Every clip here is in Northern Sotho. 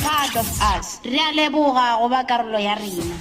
part of us. Re a leboga go ba karolo ya rena.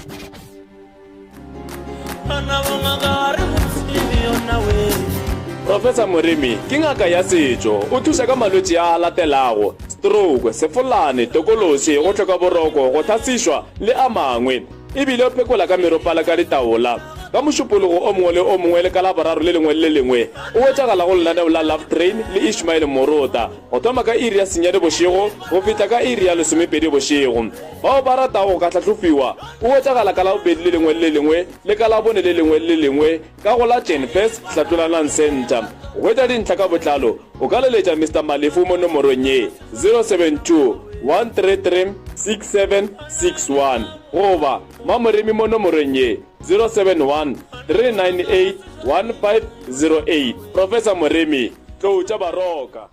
Professor Moremi ke ngaka ya setšo. O thuša ka malwetši a a latelago, stroke, sefolane, tokološi, go hloka boroko, go hlasišwa le a mangwe. E bile o phekola ka meropala ka ditaola. Ka Mošupologo o mongwe le o mongwe le ka Laboraro le lengwe le le lengwe o hwetšagala go lenaneo la Love Train le Ishmael Morota go thoma ka iri ya senyane bošego go fihla ka iri ya lesomepedi bošego. Bao ba ratago go ka hlahlofiwa o hwetšagala ka Labobedi le lengwe le le lengwe le ka Labone le lengwe le le lengwe ka go la Jenfes Hlatlolanang Centre. Go hwetša dintlha ka botlalo o ka leletša Mister Malefu mo nomorong ye, 072 133 6761 goba Mamoremi mo nomorong ye, 071 398 1508. Professor Moremi, Tlou tša Baroka.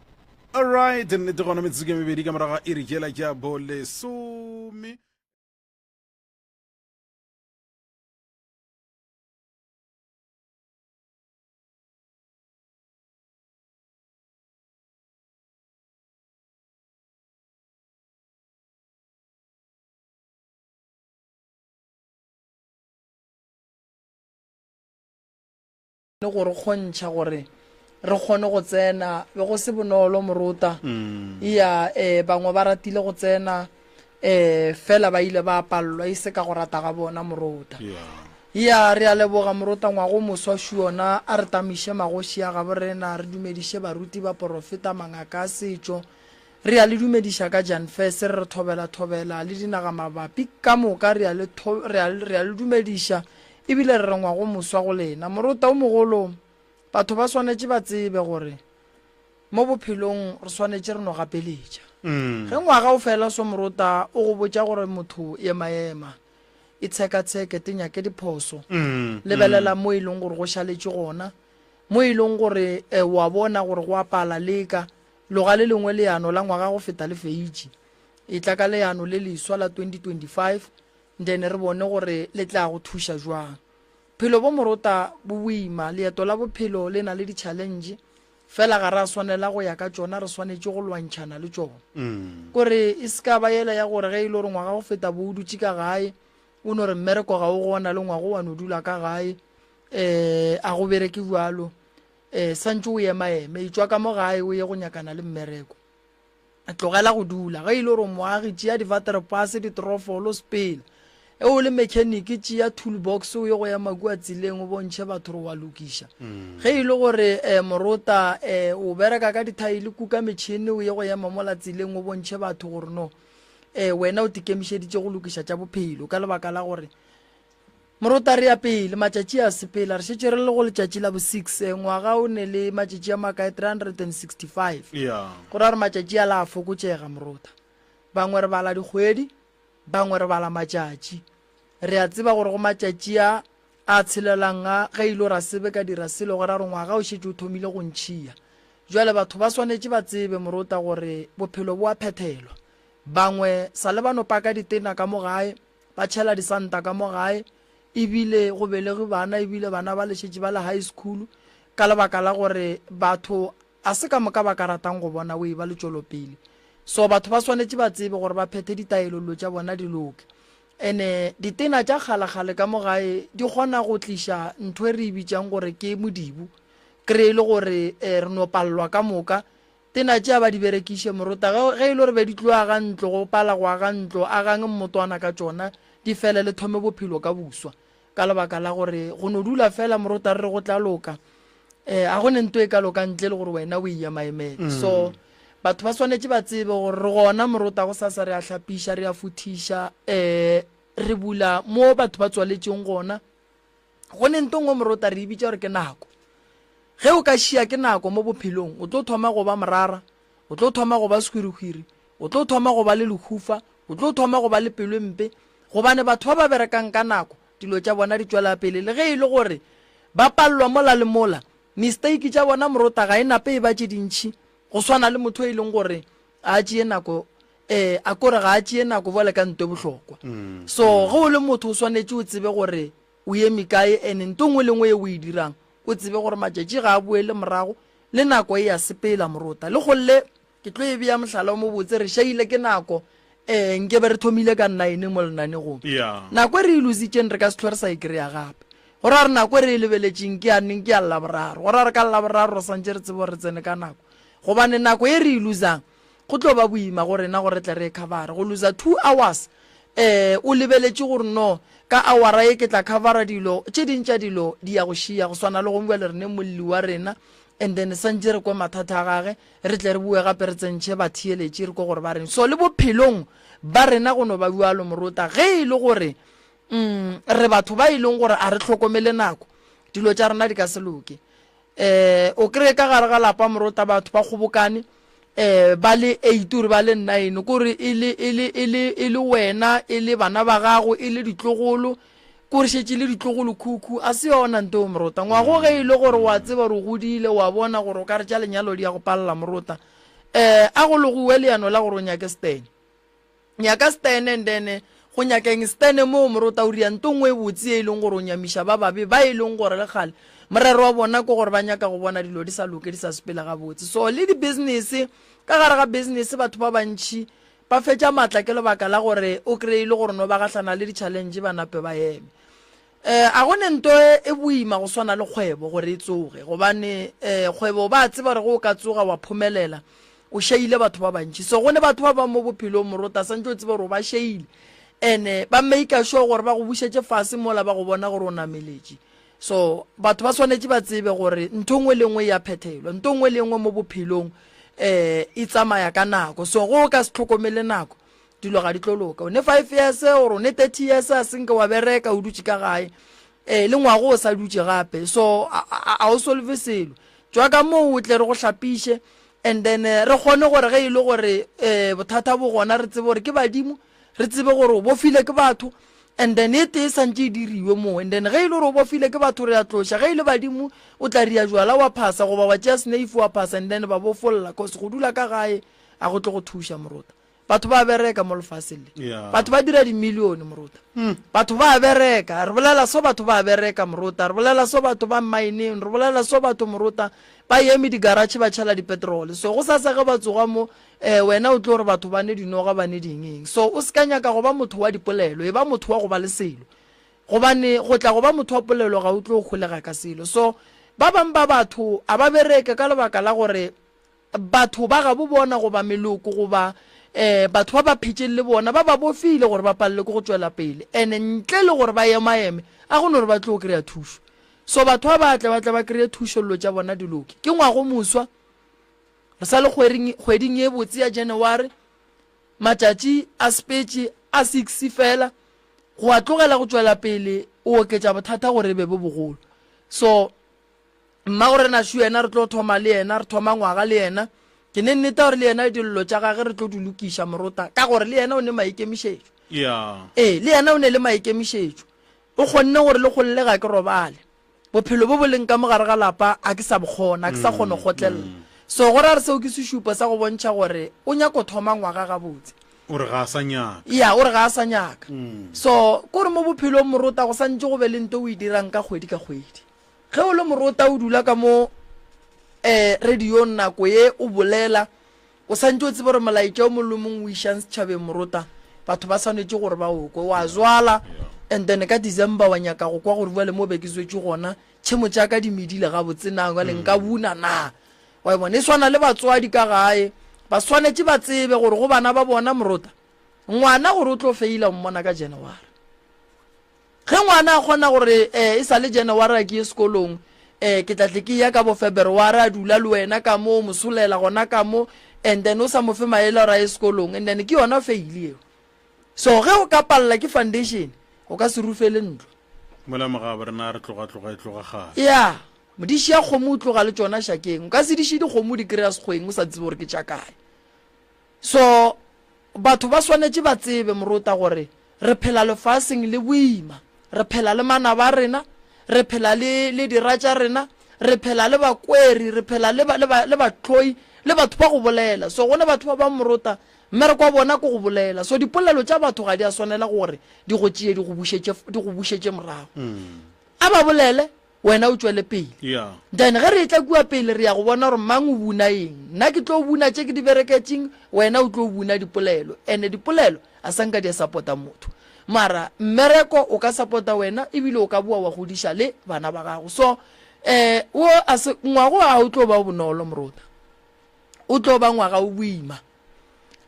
Alright, nnete gona metsotso ke mebedi ka morago ga iri kela ke ya bolesome. Le go re kgontšha gore re kgone go tsena. Be go se bonolo morota. Iya, eh, bangwe ba ratile go tsena, eh, fela ba ile ba palelwa e se ka go rata ga bona morota. Iya, re a leboga morota ngwago moswa shuona a re tamiše magoši a gabo rena, re dumediše baruti, baporofeta, mangaka a setšo. Re a le dumediša ka Janfes, re re thobela thobela le dinaga mabapi ka moka re a le re a re a le dumediša ebile re re ngwago moswa go lena. Morota o mogolo, batho ba swanetše ba tsebe gore mo bophelong re swanetše re no gapeletša. Ge ngwaga o fela so morota o go botša gore motho emaema, itshekatsheke, te nyake diphoso, lebelela mo e leng gore go šaletše gona, mo e leng gore wa bona gore go a pala leka. Loga le lengwe leano la ngwaga go feta le feitše. Etla ka leano le leswa la 2025 then re bone gore le tla go thuša jwang. Phelo bo morota bo boima, leeto la bophelo le na le di-challenge, fela ga ra swanela go ya ka tšona, re swanetše go lwantšhana le tšona. Kore e se ka ba yela ya gore ge e le gore ngwaga go feta bo o dutše ka gae, o no re mmereko ga o gona le ngwago wa no dula ka gae, um a go bereke bjalo. E, santše o emaeme, etšwa ka mo gae o ye go nyakana le mmereko. Tlogela go dula. Ge e le gore o moagi, tšea divaterepase, ditrofolo, sepela. E o le mechanic, tšea toolbox o ye go ema kua tseleng o bontšhe batho gore wa lokiša. Ge e le gore eh, morota eh, o bereka ka dithaele, kuka metšhene o ye go ema mola tseleng o bontšhe batho gore no eh, wena o tikemišeditše go lokiša tša bophelo ka lebaka la gore Morota re ya pele, matšatši a sepela, re šetše re le go letšatši la bo six, eh, ngwaga o ne le matšatši a makae? 365. Yeah. Go ra gore matšatši a la a fokotšega morota. Bangwe re bala dikgwedi, bangwe re bala matšatši. Re a tseba gore go matšatši a a tshelelang a, ge e le gore a sebe ka dira selo, go ra gore ngwaga o šetše o thomile go ntšhia. Jwale batho ba swanetše ba tsebe morota gore bophelo bo a phethelwa. Bangwe sa le ba no paka ditena ka mo gae, ba tšhela disanta ka mo gae ebile go belege bana ebile bana ba le šetše ba le high school ka lebaka la gore batho a se ka moka ba ka ratang go bona o e ba le tšwelopele. So batho ba swanetše ba tsebe gore ba phethe ditaelo dilo tša bona di loke. Ene ditena tša kgalekgale ka mo gae di kgona go tliša ntho e re e bitšang gore ke modibo, kry e le gore re no palelwa ka moka Tena tšea ba di berekiše, morota. Ge, ge e le gore be di tlo aga ntlo, go pala go aga ntlo, agang mmotwana ka tšona, di fele le thome bophelo ka boswa. Ka lebaka la gore go no dula fela morota re re go tla loka, eh, ga go ne nto e ka lokang ntle le gore wena o e emaemele. So, batho ba swanetše ba tsebe gore re gona morota, gosasa re a hlapiša, re a futhiša, eh, re bula mo batho ba tswaletšeng gona. Go ne nto nngwe morota re e bitša gore ke nako. Ge o ka šia ke nako mo bophelong, o tlo thoma go ba morara, o tlo thoma go ba sehwirihwiri, o tlo thoma go ba le lehufa, o tlo thoma go ba le pelo e mpe, gobane batho ba ba berekang ka nako, dilo tša bona di tšwela pele le ge e le gore ba palelwa mola le mola. Mistake tša bona morota ga e nape e ba tše dintši go swana le motho e leng gore a tšee nako eh a kore ga a tšee nako bjale ka nto e bohlokwa. So ge o le motho o swanetše o tsebe gore o eme kae and nto nngwe le nngwe ye o e dirang o tsebe gore matšatši ga a boele morago le nako e ya sepela morota. Le golle ke tlo e bea mohlala o mobotse re šaile ke nako. Um nke be re thomile ka nine mo lenanegong. Yeah. Nako e re e lositšeng re ka se hlwe re sa e kry-a gape. Go ra gore nako e re e lebeletšeng ke ya neng? Ke ya Laboraro. Go ra gore ka Laboraro re swantše re tsebe gore re tsene ka nako. Gobane nako e re e losang go tlo ba boima go rena gore re tle re e covere. Go losa two hours um o lebeletše gore no ka awara ye ke tla covera dilo tše ding tša dilo di ya go šia go swana le gong bjale re ne molli wa rena and then santše re kwe mathata a gage re tle re boe gape re tsentšhe batheeletši re kwe gore ba reng. So le bophelong ba rena go no ba bjalo morota ge e le gore mm, re batho ba e leng gore a re hlokomele nako dilo tša rena di ka se loke. Um o kry-e ka gare ga lapa morota batho ba kgobokane um ba le eight ore ba le nine kore e le e le e le e le wena e le bana ba gago e le ditlogolo kore šetše le ditlogolo khukhu a se yona nto o morota ngwago ge e le gore wa tseba gore o godile wa bona gore o ka re tša lenyalo di ya go palela morota um a go logiwe leano la gore o nyake stene Nyaka stene and then go nyakeng stene moo morota o ria nto nngwe e botse e leng gore o nyamiša ba babe ba e leng gore le kgale morero wa bona ke gore ba nyaka go bona dilo di sa loke di sa sepele gabotse. So le di-business ka gare ga business batho ba bantši ba fetša maatla ke lebaka la gore o kry-e e le gore no ba gahlana le di-challenge ba nape ba eme. Eh, a go ne nto e boima go swana le kgwebo gore e tsoge, gobane eh, kgwebo ba tseba gore go o ka tsoga wa phomelela o šeile batho ba bantši. So go ne batho ba bang mo bophelong morota santse o tseba gore o ba šeile ene ba make sure gore ba go bušetše fase mola ba go bona gore o nameletše. So batho ba swanetše ba tsebe gore ntho nngwe le nngwe ya phethelwa, ntho nngwe le nngwe mo bophelong eh e tsamaya ka nako. So go o ka se tlhokomele nako dilo ga di tlo loka o ne five years or o ne 30 years a senke wa bereka o dutše ka gae um le ngwago o sa dutše gape so a o solve selo tšwa ka moo o tle re go hlapiše and then eh, re kgone gore ge e le gore um bothata bo gona re tsebe gore ke badimo re tsebe gore o bofile ke batho and then e tee santse e diriwe moo and then ge e le gore o bofile ke batho re a tloša ge e le badimo o tla ria jwala wa phasa goba wa tšea sneife wa phasa and then ba bofolla cause go dula ka gae a go tle go thuša morota Batho ba bereka mo lefaseng le. Yeah. Batho ba dira dimilione morota. Batho ba bereka. Re bolela so batho ba bereka morota. Re bolela so batho ba mmineng. Re bolela so batho morota ba eme di-garage ba tšhela di-petrol. So go sasa ge ba tsoga mo eh, wena o tlo gore batho ba ne dinoga ba ne ding eng. So o se ka nyaka go ba motho wa dipolelo, e ba motho wa go ba le selo. Gobane go tla go ba motho wa polelo ga o tlo holega ka selo. So ba bang ba batho a ba bereke ka lebaka la gore Batho ba gabo bona goba meloko goba um batho ba ba phetšeng le bona ba ba bofile gore ba palele ke go tšwela pele ene ntle le gore ba emaeme a go no re ba tlo kry-a thušo. So batho ba ba tle ba tle ba kry-e thušo llo tša bona di loke. Ke ngwago moswa re sa le kgweding kgweding ye botse ya January matšatši a sepetše a six fela go a tlogela go tšwela pele o oketša bothata gore e be bo bogolo. So Mmagorena šo yena re tlo thoma le yena, re thoma ngwaga le yena. Ke ne nneta gore le yena dillo tša gage re tlo di lokiša morota, ka gore le yena o ne maikemišetšo. Yeah. Ee, le yena o ne le maikemišetšo. O kgonne gore le golle ga ke robale. Bophelo bo bo leng ka mo gare ga lapa a ke sa bo kgona, a ke sa kgona go kgotlelela. So go ra re seo ke sešupo sa go bontšha gore o nyako thoma ngwaga gabotse. O re ga a sa nyaka. Ya, o re ga a sa nyaka. So ko re mo bophelong morota go santše go be le nto o e dirang ka kgwedi ka kgwedi. Ge o le morota o dula ka mo um radiong nako ye o bolela, o santše o tsebe gore molaetša o mongwe le mongwe o išang setšhabeng morota, batho ba swanetše gore ba o kwe. Wa zwala and then ka December wa nyaka go kwa gore bjale mo be ke zwetše gona tšhemo tša ka di medile gabotse na, bjale nka buna na. Wa e bona e swana le batswadi ka gae, ba swanetše ba tsebe gore go bana ba bona morota, ngwana gore o tlo feila o mmona ka January. Ge ngwana a kgona gore eh, e sa le January a ke ye sekolong, eh, ke tla tle ke ya ka bo February a dula le wena ka mo, o mo solela gona ka mo, and then o sa mo fe maele gore a ye sekolong, and then ke yona fail eo. So ge o ka palela ke foundation, o ka se rufele ntlo. Mola mogabo rena re tloga tloga e tloga gale. Ya, modiši ya kgomo o tloga le tšona šakeng. O ka se diše dikgomo o di kry-a sekgweng o sa tsebe gore ke tša kae. So batho ba swanetše ba tsebe morota gore re phela lefaseng le boima, re phela le manaba a rena, re phela le, le dira tša rena, re phela le bakweri, re phela le, le, le bahloi, le batho ba go bolela. So go ne batho ba bang morota, mmereko wa bona ke go bolela. So dipolelo tša batho ga di a swanela gore di go tšee di go bušetše, di go bušetše morago. A ba bolele. Wena o tšwele pele. Yeah. Then ge re etla kua pele re ya go bona gore mang o buna eng. Nna ke tlo buna tše ke di bereketšeng, wena o tlo buna dipolelo. Ene dipolelo a sa nka di a sapota motho. Mara mmereko o ka sapota wena ebile o ka boa wa godiša le bana ba gago. So eh wo a se ngwago a o tlo ba o bonolo morota. O tlo ba ngwaga o boima.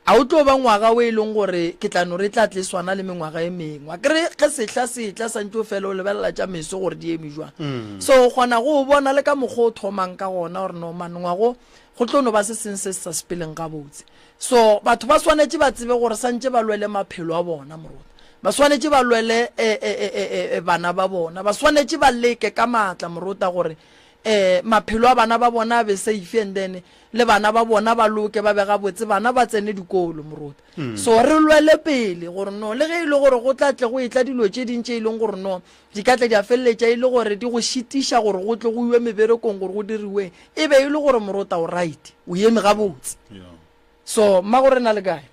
A o tlo ba ngwaga o e leng gore ke tla no re tla tle swana le mengwaga e mengwe. Akere ge sehla se etla santše o fele o lebelela tša meso gore di eme jwang. Mm. So o kgona go o bona le ka mokgwa o thomang ka gona gore no man ngwago go tlo no ba se seng se se sa sepeleng gabotse. So batho ba swanetše ba tsebe gore santše ba lwele maphelo a bona morota. Ba swanetše ba lwele e, e, e, e, bana ba bona. Ba swanetše ba leke ka maatla morota gore eh maphelo a bana ba bona a be safe and then le bana ba bona ba loke ba be gabotse bana ba tsene dikolo moruti mm. So re lwele pele gore no le ge e le gore go tla tle go etla dilo tše ding tše e leng gore no di ka tla di a feleletša e le gore di go šitiša gore go tle go iwe meberekong gore go diriweng e be e le gore morota o right o eme gabotse yeah. So mma go rena le kae?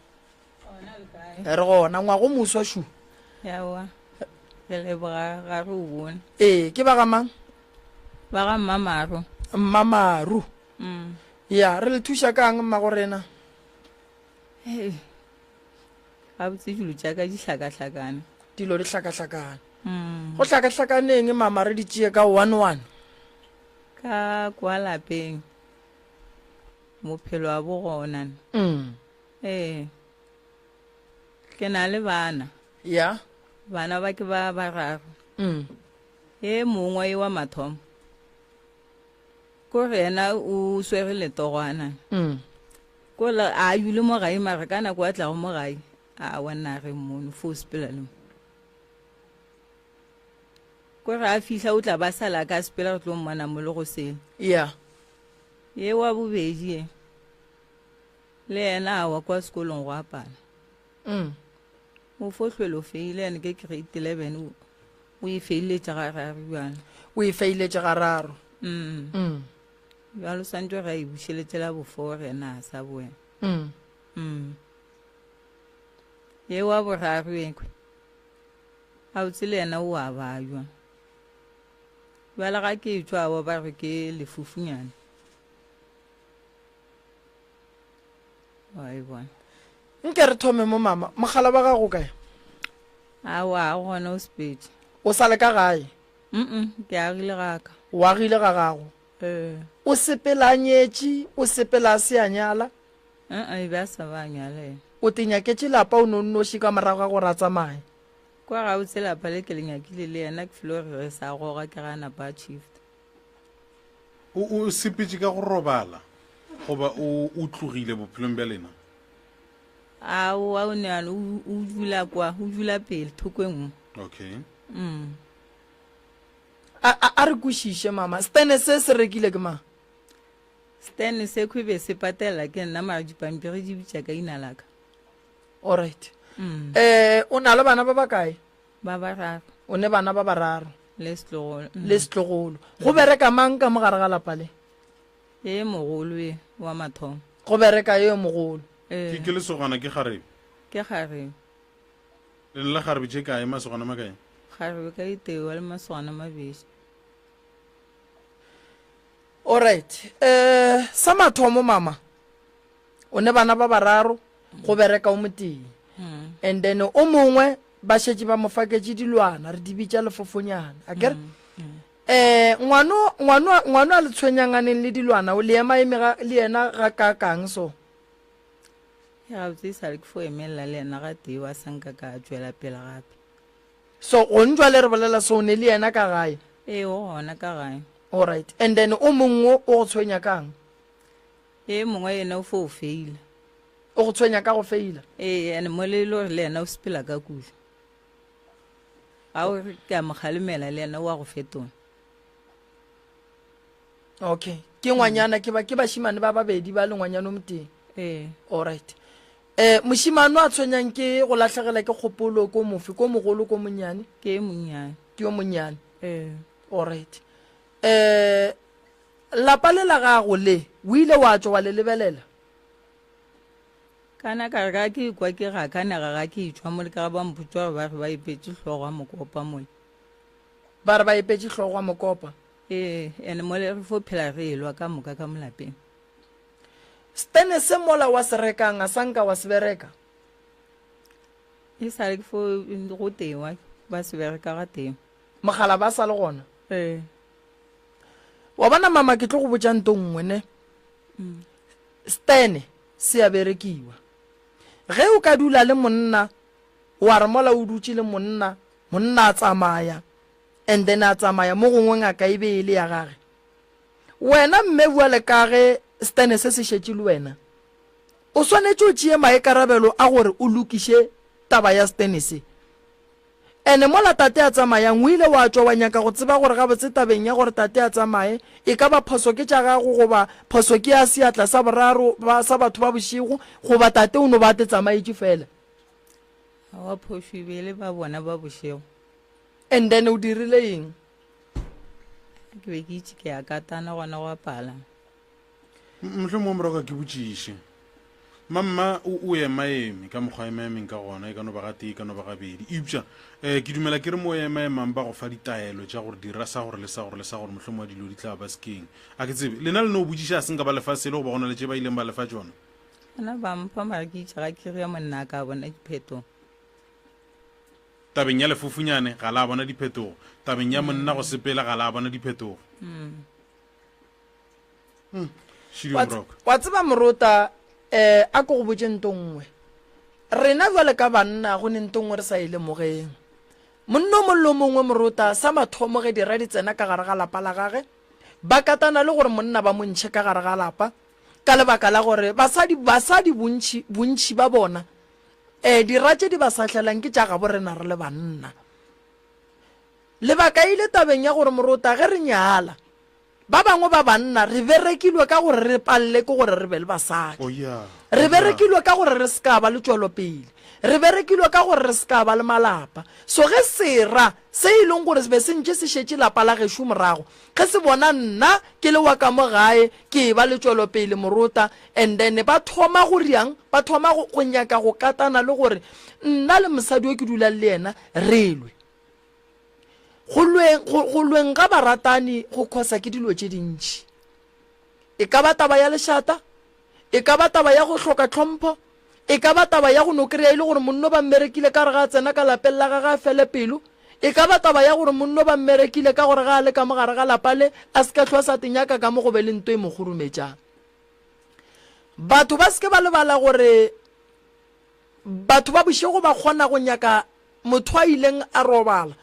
Re gona ngwago moswa šu. Yawa re leboga ga re o bone. Ee, ke ba ga mang? Ba ga Mmamaru. Mmamaru. Mm. Ya, re le thuša kang mmago rena? Hei. Gabotse dilo tša ka di hlakahlakane. Dilo di hlakahlakane. Mm. Go hlakahlakaneng mama re di tšee ka one one. Ka kwa lapeng. Bophelo a bo gona. Mm. Ee. Ke na le bana. Ya. Bana ba ke ba bararo. Mm. E mongwe e wa mathomo. Ko re yena o swere letogwana. Mm. Ko le a yule mo gae mara ka nako a tlago mo gae a wa nna re mono fo sepela le mo. Ko re a fihla o tla ba sala ka sepela re tlo mmona mo le go sele. Ya. Ye wa bobedi ye le yena a wa kwa sekolong go apala. Mm. O fo hlwele o feile ene ke grade 11 o o e feiletše gararo bjalo. O e feiletše gararo. Mm. Mm. Bjalo swantšwe ge a e bušeletše la bofo rena a sa boela. Mm. Mm. Ye wa boraro ekwe. A o tsele yena o a bajwa. Bjale ga ke etšwa wa ba re ke lefufunyana. Wa e bona. Nke re thome mo mama. Mogala wa gago kae? Aowa, a gona o sepetše. O sa le ka gae? Mm, ke agile ga ka. O agile ga gago? Ee. O sepela a nyetše, o sepela a se a nyala? Uh-uh, e be a sa ba a nyala yena. O te nyaketše lapa o no nnoši ka morago ga gore a tsamaye? Kwa gabotse lapa le ke le nyakile le yena ke filo re re sa goga ke ga napa a shift. O, o sepetše ka go robala goba o, o tlogile bophelong bja lena? Aowa, o ne a o, o dula kwa, o dula pele thoko e nngwe. Okay. Mm. A, a, a re kwešiše mama, stene se se rekile ke mang? Stene se khwe be se patela ke nna mara dipampiri di bitša ka ina la ka. Alright. Mm. Eh, o na le bana ba bakae? Ba bararo. O ne bana ba bararo. Le setlogolo. Mm. Le setlogolo. Go bereka mang ka mogare ga lapa le? E mogolo e wa mathomo. Go bereka e mogolo. Ee. Ke, ke lesogana ke kgarebe? Ke kgarebe. Le ne le kgarebe tše kae, masogana makae? Kgarebe ka itewa le masogana mabedi. Alright. Eh, sa mathomo mama. O ne bana ba bararo, go bereka o motee. Mm. And then o mongwe ba šetše ba mo faketše dilwana, re di bitša lefofonyana. Akere? Mm. Mm. Eh, ngwano ngwano ngwano a le tshwenyanganeng le dilwana, o le ema eme ga le yena ga kakang so. Ya gabotse e sa le ke fo emelela le yena ga tee wa sa nka ka tšwela pele gape. So gong jwale re bolela so o ne le yena ka gae. Ee, o gona ka gae. Alright. And then o mongwe o go tshwenya kang? E mongwe yena o fo o feila. O go tshwenya ka go feila? Ee, and mo le le gore le yena o sepela ka kudu. Ga o re ke a mo kgalemela le yena o a go fetola. Okay. Ke ngwanyana ke ba ke bashimane ba babedi ba le ngwanyana o motee. Ee. Alright. Eh moshimane a tshwenyang ke go lahlegela ke kgopolo ko mofe ko mogolo ko monnyane? Ke e monnyane. Ke yo monnyane. Ee. Alright. Eh Lapa le la gago le, o ile wa tšwa wa le lebelela? Kana ka re ga ke ikwa ke gakanega ga ke etšwa mole ka ga ba mpotša gore ba re ba epetše hlogo ya mokopa mole. Ba re ba epetše hlogo ya mokopa? Ee, ene mole re fo phela re elwa ka moka ka molapeng. Stene se mola wa se rekang a sa nka wa se bereka? E sa le ke fo go tewa ba se bereka ga teng. Mogala ba sa le gona? Ee. Wa bona mama ke tlo go botša nto nngwe ne. Mm. Stene se a berekiwa. Ge o ka dula le monna wa re mola o dutše le monna, monna a tsamaya and then a tsamaya mo gongwe ngaka e be e le ya gage. Wena mme bjale ka ge stene se se šetše le wena, o swanetše o tšee maikarabelo a gore o lokiše taba ya stene se. Ene mola tate a tsamayang o ile wa tšwa wa nyaka go tseba gore gabotse tabeng ya gore tate a tsamaye e ka ba phoso ke tša gago goba phoso ke ya seatla sa boraro ba, sa batho ba bošego goba tate o no ba a te tsamaetše fela. Aowa phošo e be e le ba bona ba bošego. And then o dirile eng? Ke be ke itše ke ya katana gona go apala. Mohlomongwe morago ka ke botšiše. Mamma o o emaeme ka mokgwa a emaemeng ka gona, e ka no ba gatee, e ka no ba gabedi. Eupša um ke dumela ke re mo o emaemang ba go fa ditaelo tša gore dira sa gore le sa gore le sa gore, mohlomongwe dilo di tla ba sekeng. A ke tsebe, lena le no botšiša a se nka ba lefa selo goba go na le tše ba ileng ba lefa tšona? Bona ba mpha mara ke itše ga ke re monna a ka bona diphetogo. Tabeng ya lefofunyane ga la bona diphetogo. Tabeng ya monna go sepela ga la bona diphetogo. Hmm. Wa tseba morota um a ko go botše nto nngwe. Rena jwale ka banna go ne nto nngwe re sa e lemogeng. Monna o mongwe le o mongwe morota sa mathomo ge dira di tsena ka gare ga lapa la gage, ba katana le gore monna ba mo ntšhe ka gare ga lapa ka lebaka la gore basadi basadi bontši bontši ba bona um dira tše di ba sahlelang ke tša gabo rena re le banna. Lebaka e ile tabeng ya gore morota ge re nyala Ba bangwe ba banna re berekilwe ka gore re palele ke gore re be le basadi. Oh, yeah. Re Oh, yeah. berekilwe ka gore re se ka ba le tšwelopele. Re berekilwe ka gore re se ka ba le malapa. So ge sera se e leng gore se be se ntše se šetše lapa la gešo morago, ge se bona nna ke le wa ka mo gae ke e ba le tšwelopele morota, and then ba thoma go riang, ba thoma go, go nyaka go katana le gore nna le mosadi o ke dulang le yena re lwe. Go lweng, go, go lweng ga baratani go khosa ke dilo tše dintši. E ka ba taba ya lešata, e ka ba taba ya go hloka tlhompho, e ka ba taba ya go no kry-a e le gore monno ba mmerekile ka re ga a tsena ka lapeng la gage a fele pelo, e ka ba taba ya gore monno ba mmerekile ka gore ga a le ka mo gare ga lapa le a se ka hlwa sa tenyaka ka mo go be le nto e mo kgurumetšang. Batho ba se ke ba lebala gore batho ba bošego ba kgona go nyaka Motho a ileng a robala,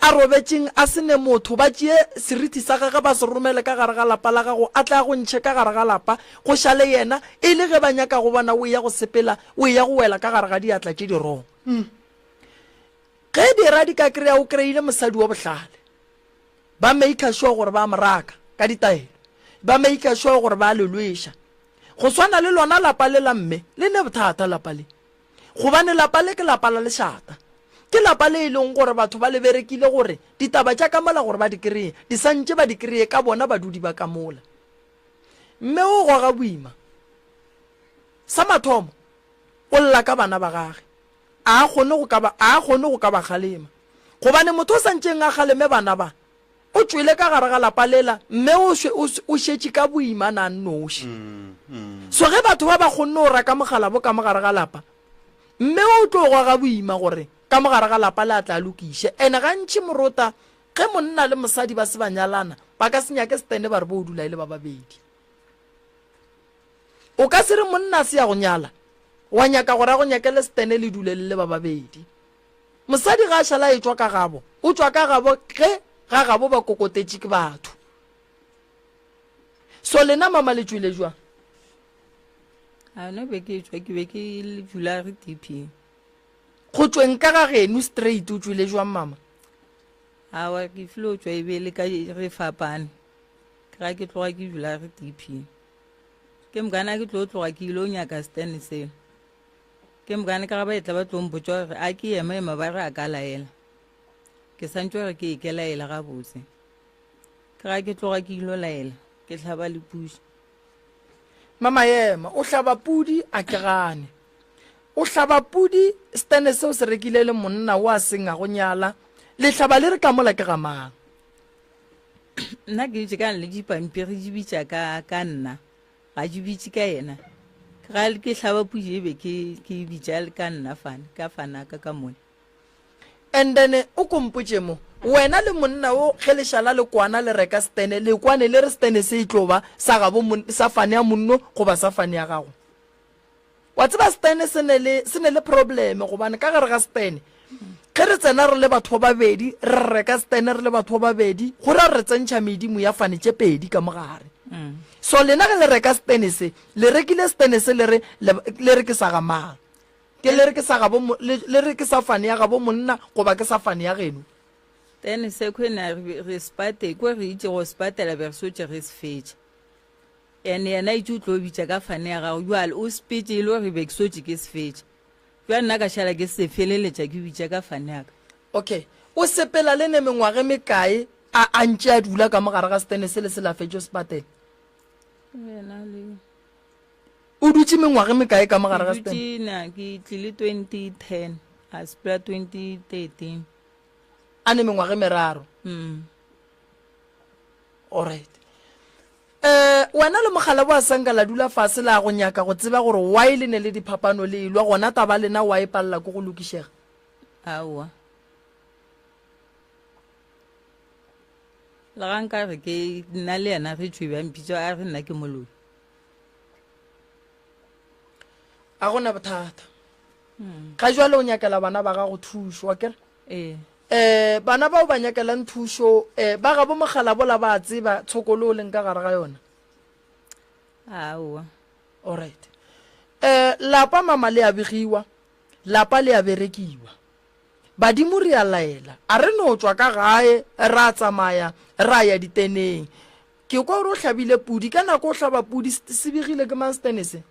a robetšeng a se ne motho, ba tšee seriti sa gagwe ba se romele ka gare ga lapa la gago, a tle a go ntšhe ka gare ga lapa, go šale yena, e le ge ba nyaka go bona o eya go sepela, o eya go wela ka gare ga diatla tše di wrong. Ge dira di ka kry-a o kry-ile mosadi wa bohlale, ba maker sure gore ba mo raka ka ditaelo, ba maker sure gore ba le lweša. Go swana le lona lapa le la mme, le ne bothata lapa le. Gobane lapa le ke lapa la lešata. Ke lapa le e leng gore batho ba le berekile gore ditaba tša ka mola gore ba di kreye, di sa ntše ba di kreye ka bona badudi ba ka mola. Mme o goga boima. Sa mathomo, o lla ka bana ba gage. A a kgone go ka ba, a a kgone go ka ba kgalema. Gobane motho o sa ntšeng a kgaleme bana ba, O tšwele ka gare ga lapa lela, mme o, o, o šetše ka boima na nnoši. So ge batho ba ba kgonne go raka mogalabo ka mo gare ga lapa, mme o tlo goga boima gore ka mo gare ga lapa le a tla lokiše. Ene gantši morota ge monna le mosadi ba se ba nyalana, ba ka se nyake setene ba re bo dula e le ba babedi. O ka se re monna a se ya go nyala, wa nyaka gore a go nyakele setene le dule le le ba babedi. Mosadi ga a šala a etšwa ka gabo, o tšwa ka gabo ge ga gabo ba kokotetše ke batho. So lena mama le tšwele jwang? A no be ke tšwa ke be ke le dula re TP. Go tšweng ka ga geno straight o tšwele jwang mama? Awa ke filo tšwa e be le ka re fapane. Ke ga ke tloga ke dula re TP. Ke mokana ke tlo tloga ke ile nyaka stand seo. Ke mokane ka ga ba etla ba tlo mpotša gore a ke ema ema ba re a ka laela. Ke santše gore ke ke laela gabotse. Ke ga ke tloga ke ilo laela, ke hlaba le pudi. Mama ema, o hlaba pudi a ke gane. O hlaba pudi stene seo se rekile le monna o a seng a go nyala. Le hlaba le re ka mola ke ga mang? Nna ke itše ka le dipampiri di bitša ka ka nna, ga di bitše ka yena. Ga ke hlaba pudi e be ke ke e bitša ka nna fane, ka fana ka ka mone. And then o ko mpotše mo, wena le monna wo ge le šala le kwana le reka stene, le kwane le re stene se e tlo ba sa gabo sa fane ya monno goba sa fane ya gago? Wa tseba stene se ne le se ne le probleme gobane ka gare ga stene ge re tsena re le batho ba babedi re reka stene re le batho ba babedi go ra re tsentšha medimo ya fane tše pedi ka mogare. So lena ge le reka stene se le rekile stene se le re le re ke sa ga mang? Ke le re ke sa gabo le, le re ke sa fane ya gabo monna goba ke sa fane ya geno? Then se khwena re re spate ko re itše go spatela be re sotše re se fetša. And yena itše o tlo bitša ka fane ya gago jwale o spetse e le gore be ke sotše ke se fetša. Jwale nna ka šala ke se feleletša ke bitša ka fane ya ka. Okay. O sepela le ne mengwaga e mekae a a ntše a dula ka mo gare ga stene se le se la fetšo sepatela? Yena le O dutše mengwaga e mekae ka mo gare ga Ke dutše na ke tlile 2010 a sepela 2013. A ne mengwaga e meraro. Mm. Alright. Eh wena le mogala bo a sanka la dula fase la go nyaka go tseba gore why le ne le diphapano le elwa gona taba lena why palela ko go lokišega? Aowa. Le ga nka re ke nna le yena re tšwe bjang pitso a re nna ke moloi. A gona bothata. Ga jwale o nyakela bana ba gago thušo, wa kere? Ee. Eh, bana bao ba nyakelang thušo, eh, ba gabo mogala bola ba a tseba tshokolo o leng ka gare ga yona? Aowa. Alright. Eh, lapa mama le a begiwa, lapa le a berekiwa. Badimo re a laela, a re no tšwa ka gae ra tsamaya ra ya diteneng. Ke kwa gore o hlabile pudi, ka nako o hlaba pudi se begile ke mang setene se?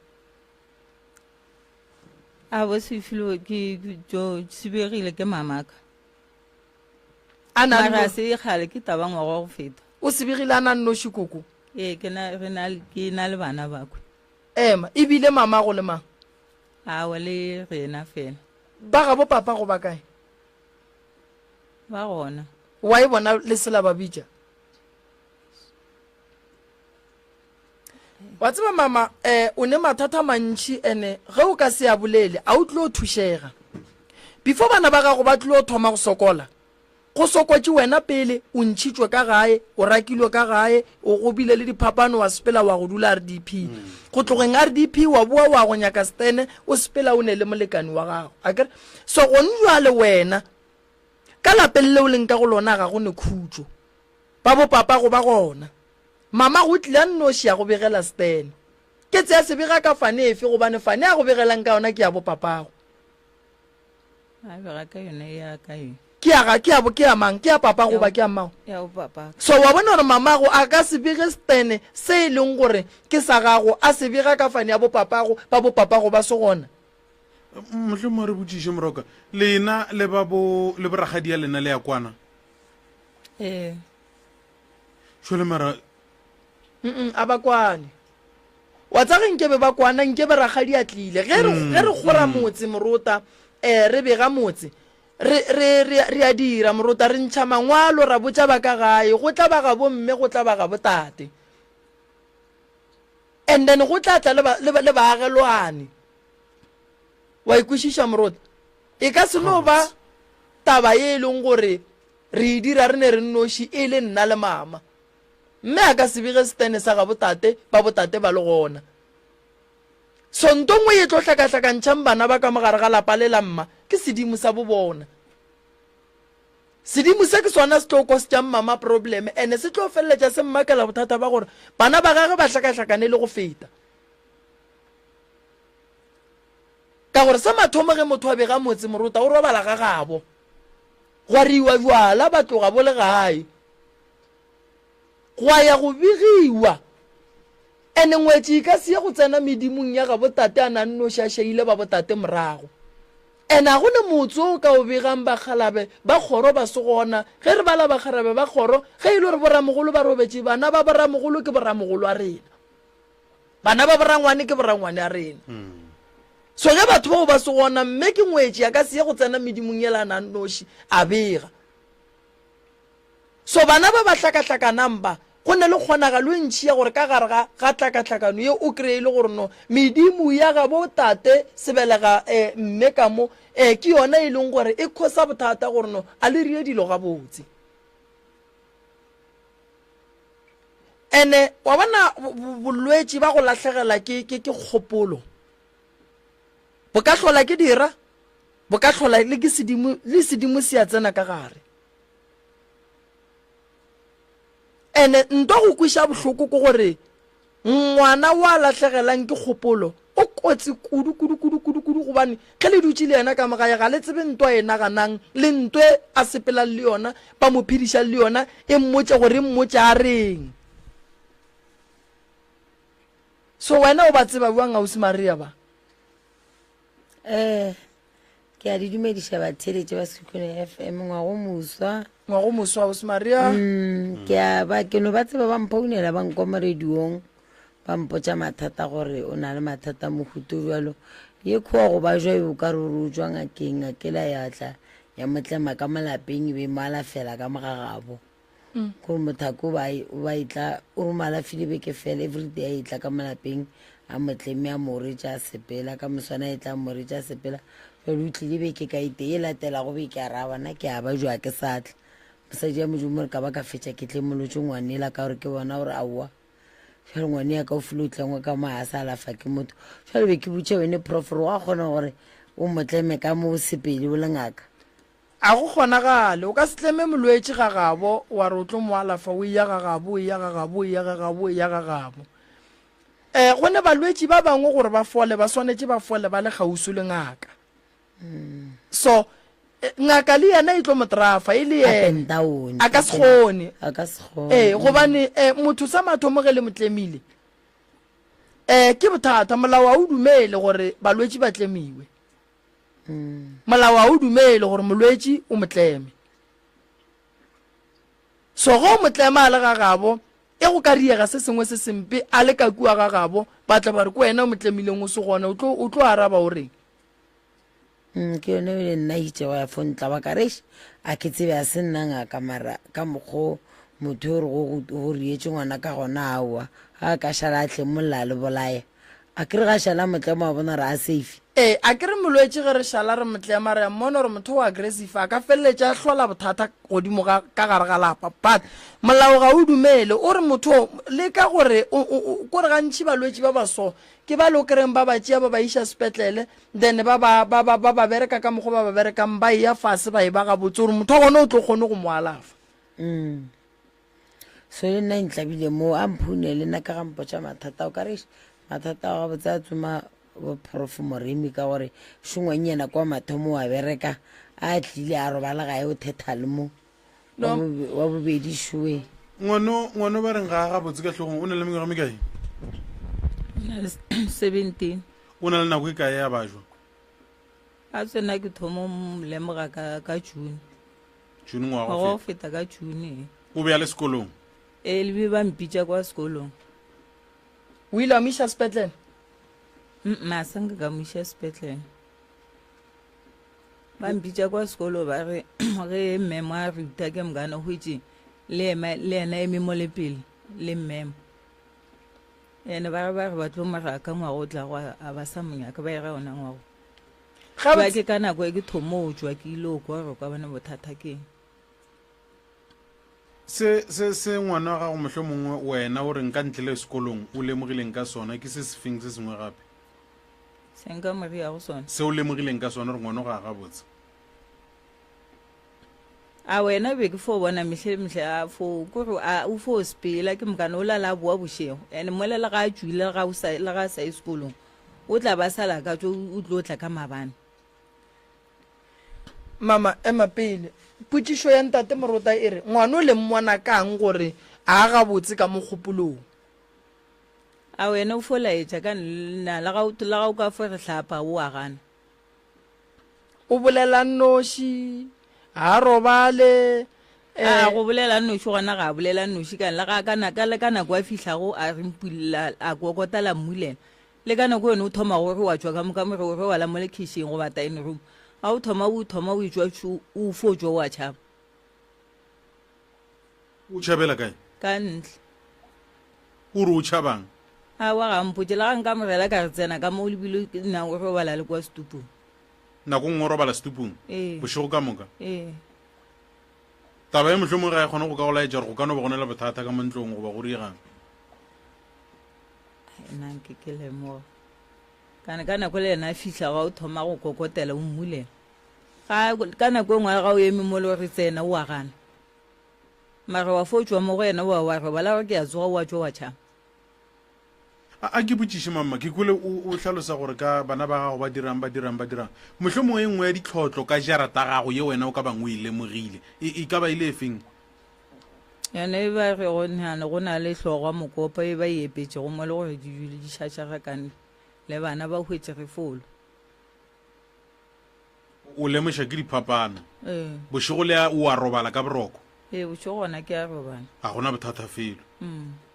A bo se filwe ke jo se begile ke mamaka. A na Mara se kgale ke taba ngwaga wa go feta. O se begile a na nnoši koko? Ee, ke na re na ke na le bana bakwe. Ema, ebile mamago le mang? Awa le rena fela. Ba gabo papa go ba kae? Ba gona. Wa e bona le se la ba bitša? Wa tseba mama, eh, o ne mathata a mantši ene ge o ka se a bolele a o tlo thušega. Before bana ba gago ba tlo thoma go sokola, go sokotše wena pele, o ntšhitšwe ka gae, o rakilwe ka gae, o go bile le diphapano wa sepela wa go dula RDP. Go tlogeng RDP wa boa wa go nyaka stene, o sepela o ne le molekani wa gago. Akere? So gone jwale wena ka lapeng leo leng ka go lona ga go ne khutšo. Ba bo papago ba gona. Mama go tlile a nnoši a go begela Stan. Ke tsea se bega ka fane efe gobane fane a go begelang ka yona ke ya bo papago. A bega ka yona ya ka ye. Ke ya ga ke ya bo ke ya mang? Ke ya papa goba ke ya mmago? Ya bo papa. So wa bona gore mamago a ka se bege Stan se e leng gore ke sa gago a se bega ka fane ya bo papago ba bo papago ba se gona. Mohlomongwe re botšiše Moroka, lena le ba bo le boragadi ya lena le ya kwana? Ee. Šole mara. Mm a ba kwane. Wa tsa ge nkebe ba kwana nkebe rakgadi a tlile. Ge re ge re kgora motse morota eh re bega motse re re re re a dira morota re ntšha mangwalo ra botša ba ka gae go tla ba gabo mme go tla ba gabo tate. And then go tla tla le ba le le baagelwane. Wa ikwešiša morota? E ka se no ba taba ye e leng gore Re e dira re ne re nnoši e le nna le mama. Mme a ka se bege setene sa gabo tate ba botate ba le gona. So nto nngwe ye tlo hlakahlakantšhang bana ba ka mo gare ga lapa le la mma ke sedimo sa bo bona. Sedimo se ke sona se tlo kostšang mama problem ene se tlo feleletša se mmakela bothata ba gore bana ba gage ba hlakahlakane le go feta. Ka gore sa mathomo ge motho a bega motse morota o robala ga gabo. Gwa riwa bjala ba tloga bo le gae. Gwa ya go begiwa. Ene ngwetši e ka se ye go tsena medimong ya gabo tate a na nnoši a šaile ba botate morago. Ene a go ne motse o ka o begang bakgalabe ba kgoro ba se gona. Ge re bala bakgarabe ba kgoro, ge e le gore boramogolo ba robetše, bana ba boramogolo ke boramogolo a rena. Bana ba borangwane ke borangwane a rena. So ge batho bao ba se gona, mme ke ngwetši a ka se ye go tsena medimong yela a na nnoši a bega. So bana ba ba hlakahlakanang ba, go na le kgonagalo e ntši ya gore ka gare ga, ga tlakatlakano ye o kreye e le gore no medimo ya gabo tate sebelega eh, mme ka mo eh, ke yona e leng gore e khosa bothata gore no a le rie dilo gabotse. Ene wa bona bolwetši ba go lahlegela ke, ke, ke kgopolo bo ka hlola ke dira, bo ka hlola le ke sedimo, le sedimo se a tsena ka gare. Ene nto go kweša bohloko ke gore ngwana wa lahlegelang ke kgopolo o kotsi kudu kudu kudu kudu kudu gobane ge le dutše le yena ka mogae ga le tsebe ntwa e naganang le ntwe a sepelang le yona ba mo phedišang le yona e mmotše gore e mmotše a reng. So wena o ba tseba bjang ausi Maria ba? Eh Ke a di dumediša batheeletši ba Sekhukhune FM ngwago moswa. Ngwago moswa Ausi Maria. Mm, ke a ba ke no ba tseba ba mphounela ba nkwa mo radiong ba mpotša mathata gore o na le mathata mohuto bjalo ye kgowa go ba jwa o ka re o tswa ngakeng ngakela ya tla ya mo tlema ka molapeng e be mo alafela ka mogagabo mm. gore mothako o ba etla o re mo alafile beke fela everyday a etla ka molapeng a motleme a moretša a sepela ka moswana a etla a moretša a sepela jale o tlile beke ka ete e latelago beke a ra bona ke a ba jwa ke satla mosadi ya modimo re ka ba ka fetša ke tlemolotse ngwanela ka gore ke bona gore aowa jale ngwane ya ka o file o tlengwe ka mo a sa alafa ke motho jale be ke botša wene prof gore wa kgona gore o motleme ka mo o sepele o le ngaka A go kgonagale. O ka se tleme molwetši ga gabo wa re o tlo mo alafa, o eya ga gabo, o eya ga gabo, o eya ga gabo, o eya ga gabo. Um go ne balwetši ba bangwe gore ba fole ba swanetše ba fole ba le kgauswi le ngaka. So eh, ngaka le yena e tlo mo trafa e le yena a ka se kgone. Ee, gobane eh, motho sa mathomo ge le mo tlemile um ke bothata. Molao ga o dumele gore balwetši ba tlemiwe. Molao ga o dumele gore molwetši o mo tleme. So ge o mo tlema a le ga gabo, e go ka riega se sengwe se sempe a le ka kua ga gabo, ba tla ba re ke wena o mo tlemileng o se gona, o tlo o tlo araba o reng? Mm, ke yone ebile nna itšego ya fontla ba ka re a ke tsebe a se nna ngaka mara ka mokgo motho o re go rietše ngwana ka gona aowa ga a ka šala a tlemolla a le bolaya A ke re ga šala motlema wa bona re a safe. Ee, a ke re molwetši ge re šala re motlema re a mmona gore motho o aggressive a ka feleletša a hlola bothata godimo ga ka gare ga lapa but molao ga o dumele o re motho o leka gore o o o kore gantši balwetši ba ba so ke ba le o kry-eng ba ba tšea ba ba iša sepetlele then ba ba ba ba ba ba bereka ka mokgwa ba ba berekang ba eya fase ba e ba gabotse gore motho wa gona o tlo kgone go mo alafa. Mm. So le nna e ntlabile moo a mphune le nna ka ga mpotša mathata o ka re mathata a gabotse a tsoma boprof moremi ka gore šongwannyana kwa mathomo wa bereka a tlile a robala gae o thetha le mo wa bobedi šoe ngwano ngwano ba reng ga a gabotse ka hlogong o na le mengwaga mekae 17 o na le nako e kae ya bajwa a tsena ke thomo lemoga ka ka june June ngwaga go feta ka June. O be a le sekolong? Ee, le be ba mpitša kwa sekolong. O ile wa mo iša sepetlele? Mm, a sa nka ka mo iša sepetlele. Ba mpitša kwa sekolo ba re ge mmemo a ruta ke mokana hwetše le yena eme mo le pele le mmemo. Ene ba re ba re ba tlo mo raka ngwaga o tlago a ba sa mo nyaka ba e ra ona ngwago. Jwa ke ka nako e ke thomo o jwa ke ile o kwa gore ka bone bothata ke eng. Se, se, se ngwana wa gago mohlomongwe wena o reng ka ntle le sekolong o lemogileng ka sona ke se sefeng se sengwe gape? Se nka mo riago sona. Se o lemogileng ka sona gore ngwana o ga a gabotse. A wena be ke fo bona mehle le mehle a fo kore a o fo sepela ke mokane o lala a boa bošego and mola le ga a tšwile le ga o sa le ga a sa ye sekolong o tla ba sala ka tšo o tlo tla ka mabane. Mama ema pele. Potšišo ya ntate Morota e re, ngwano le mmona kang gore a gabotse ka mo kgopolong? A wena o fo laetša ka nna le ga o le ga o ka fo re hlapa o a gana. O bolela nnoši, ga a robale. A go bolela nnoši gona ga a bolela nnoši ka le ga ka ka le ka nako a fihlago a re mpulela a kokota la mmulela le ka nako yone o thoma gore wa tšwa ka mo ka more o robala mo lekhishing goba dining room ga o thoma o thoma o etšwa o fo tšwa o a tšhaba. O tšhabela kae? Ka ntle. O re o tšhabang? Aowa ga mpotše, le ga nka mogela ka re tsena ka mo lebile nna o robala le kwa setupung. Nako nngwe o robala setupung? Ee. Bošego ka moka? Ee. Taba ye mohlomongwe ga e kgone go ka go laetša gore go ka no ba go na le bothata ka mo ntlong goba go riegang. Nna nke ke lemoga. Kana ka nako le yena a fihla ga o thoma go kokotela o mmulela. Ga ka nako e nngwe ga o eme mo le gore tsena o a gana. Mara wa fo tšwa mo go yena wa wa robala gore ke a tsoga wa tšwa wa tšhaba. A, a ke botšiše mamma, ke kwele o, o hlalosa gore ka bana ba gago ba dirang, ba dirang, ba dirang. Mohlomongwe e nngwe ya ditlhotlo ka jarata gago ye wena o ka bang o e lemogile, e, e ka ba e le efeng? Yona e ba rego nhane go na le hlogwa mokopa e ba e epetšego mo le gore di dule di šašarakane le bana ba hwetše re folo. O lemoša ke diphapano. Ee. Bošego le a, o a robala ka boroko? Ee, bošego gona ke a robala. Ga gona bothata felo. Mm.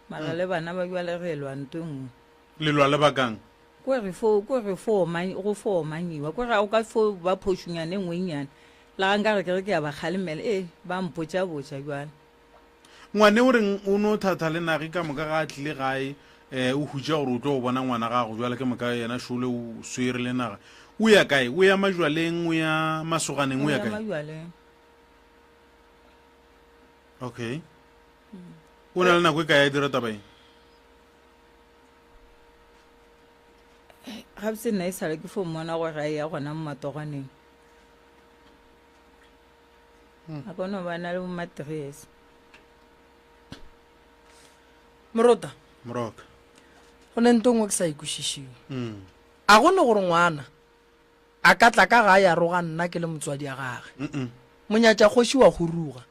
Mara le bana ba bjale re lwa nto e nngwe. Le lwa le bakang? Ko re fo, ko re fo omany, go fo omanyiwa. Ko re ga o ka fo ba phošonyana e nngwe e nnyane. Le ga nka re ke re ke a ba kgalemela, ee, ba mpotša botša bjale. Ngwane o reng o no thatha le nage ka moka ga a tlile gae, eh, o hutša gore o tlo go bona ngwana gago bjale ke moka yena šole o swere le naga. O ya kae? O ya majwaleng, o ya masoganeng, o O ya ya kae? majwaleng. Okay. O na le nako e kae a dira taba e? Gabotse nna e sale ke fo mmona gore a ya gona mo matogwaneng. A ka no ba na le bo matrese. Morota. Moroka. Go ne nto nngwe ke sa e kwešišeng. Mm. A go ne gore ngwana a ka tla ka gae a roga nna ke le motswadi a gage. Mm -mm. Monyatša kgoši wa huruga.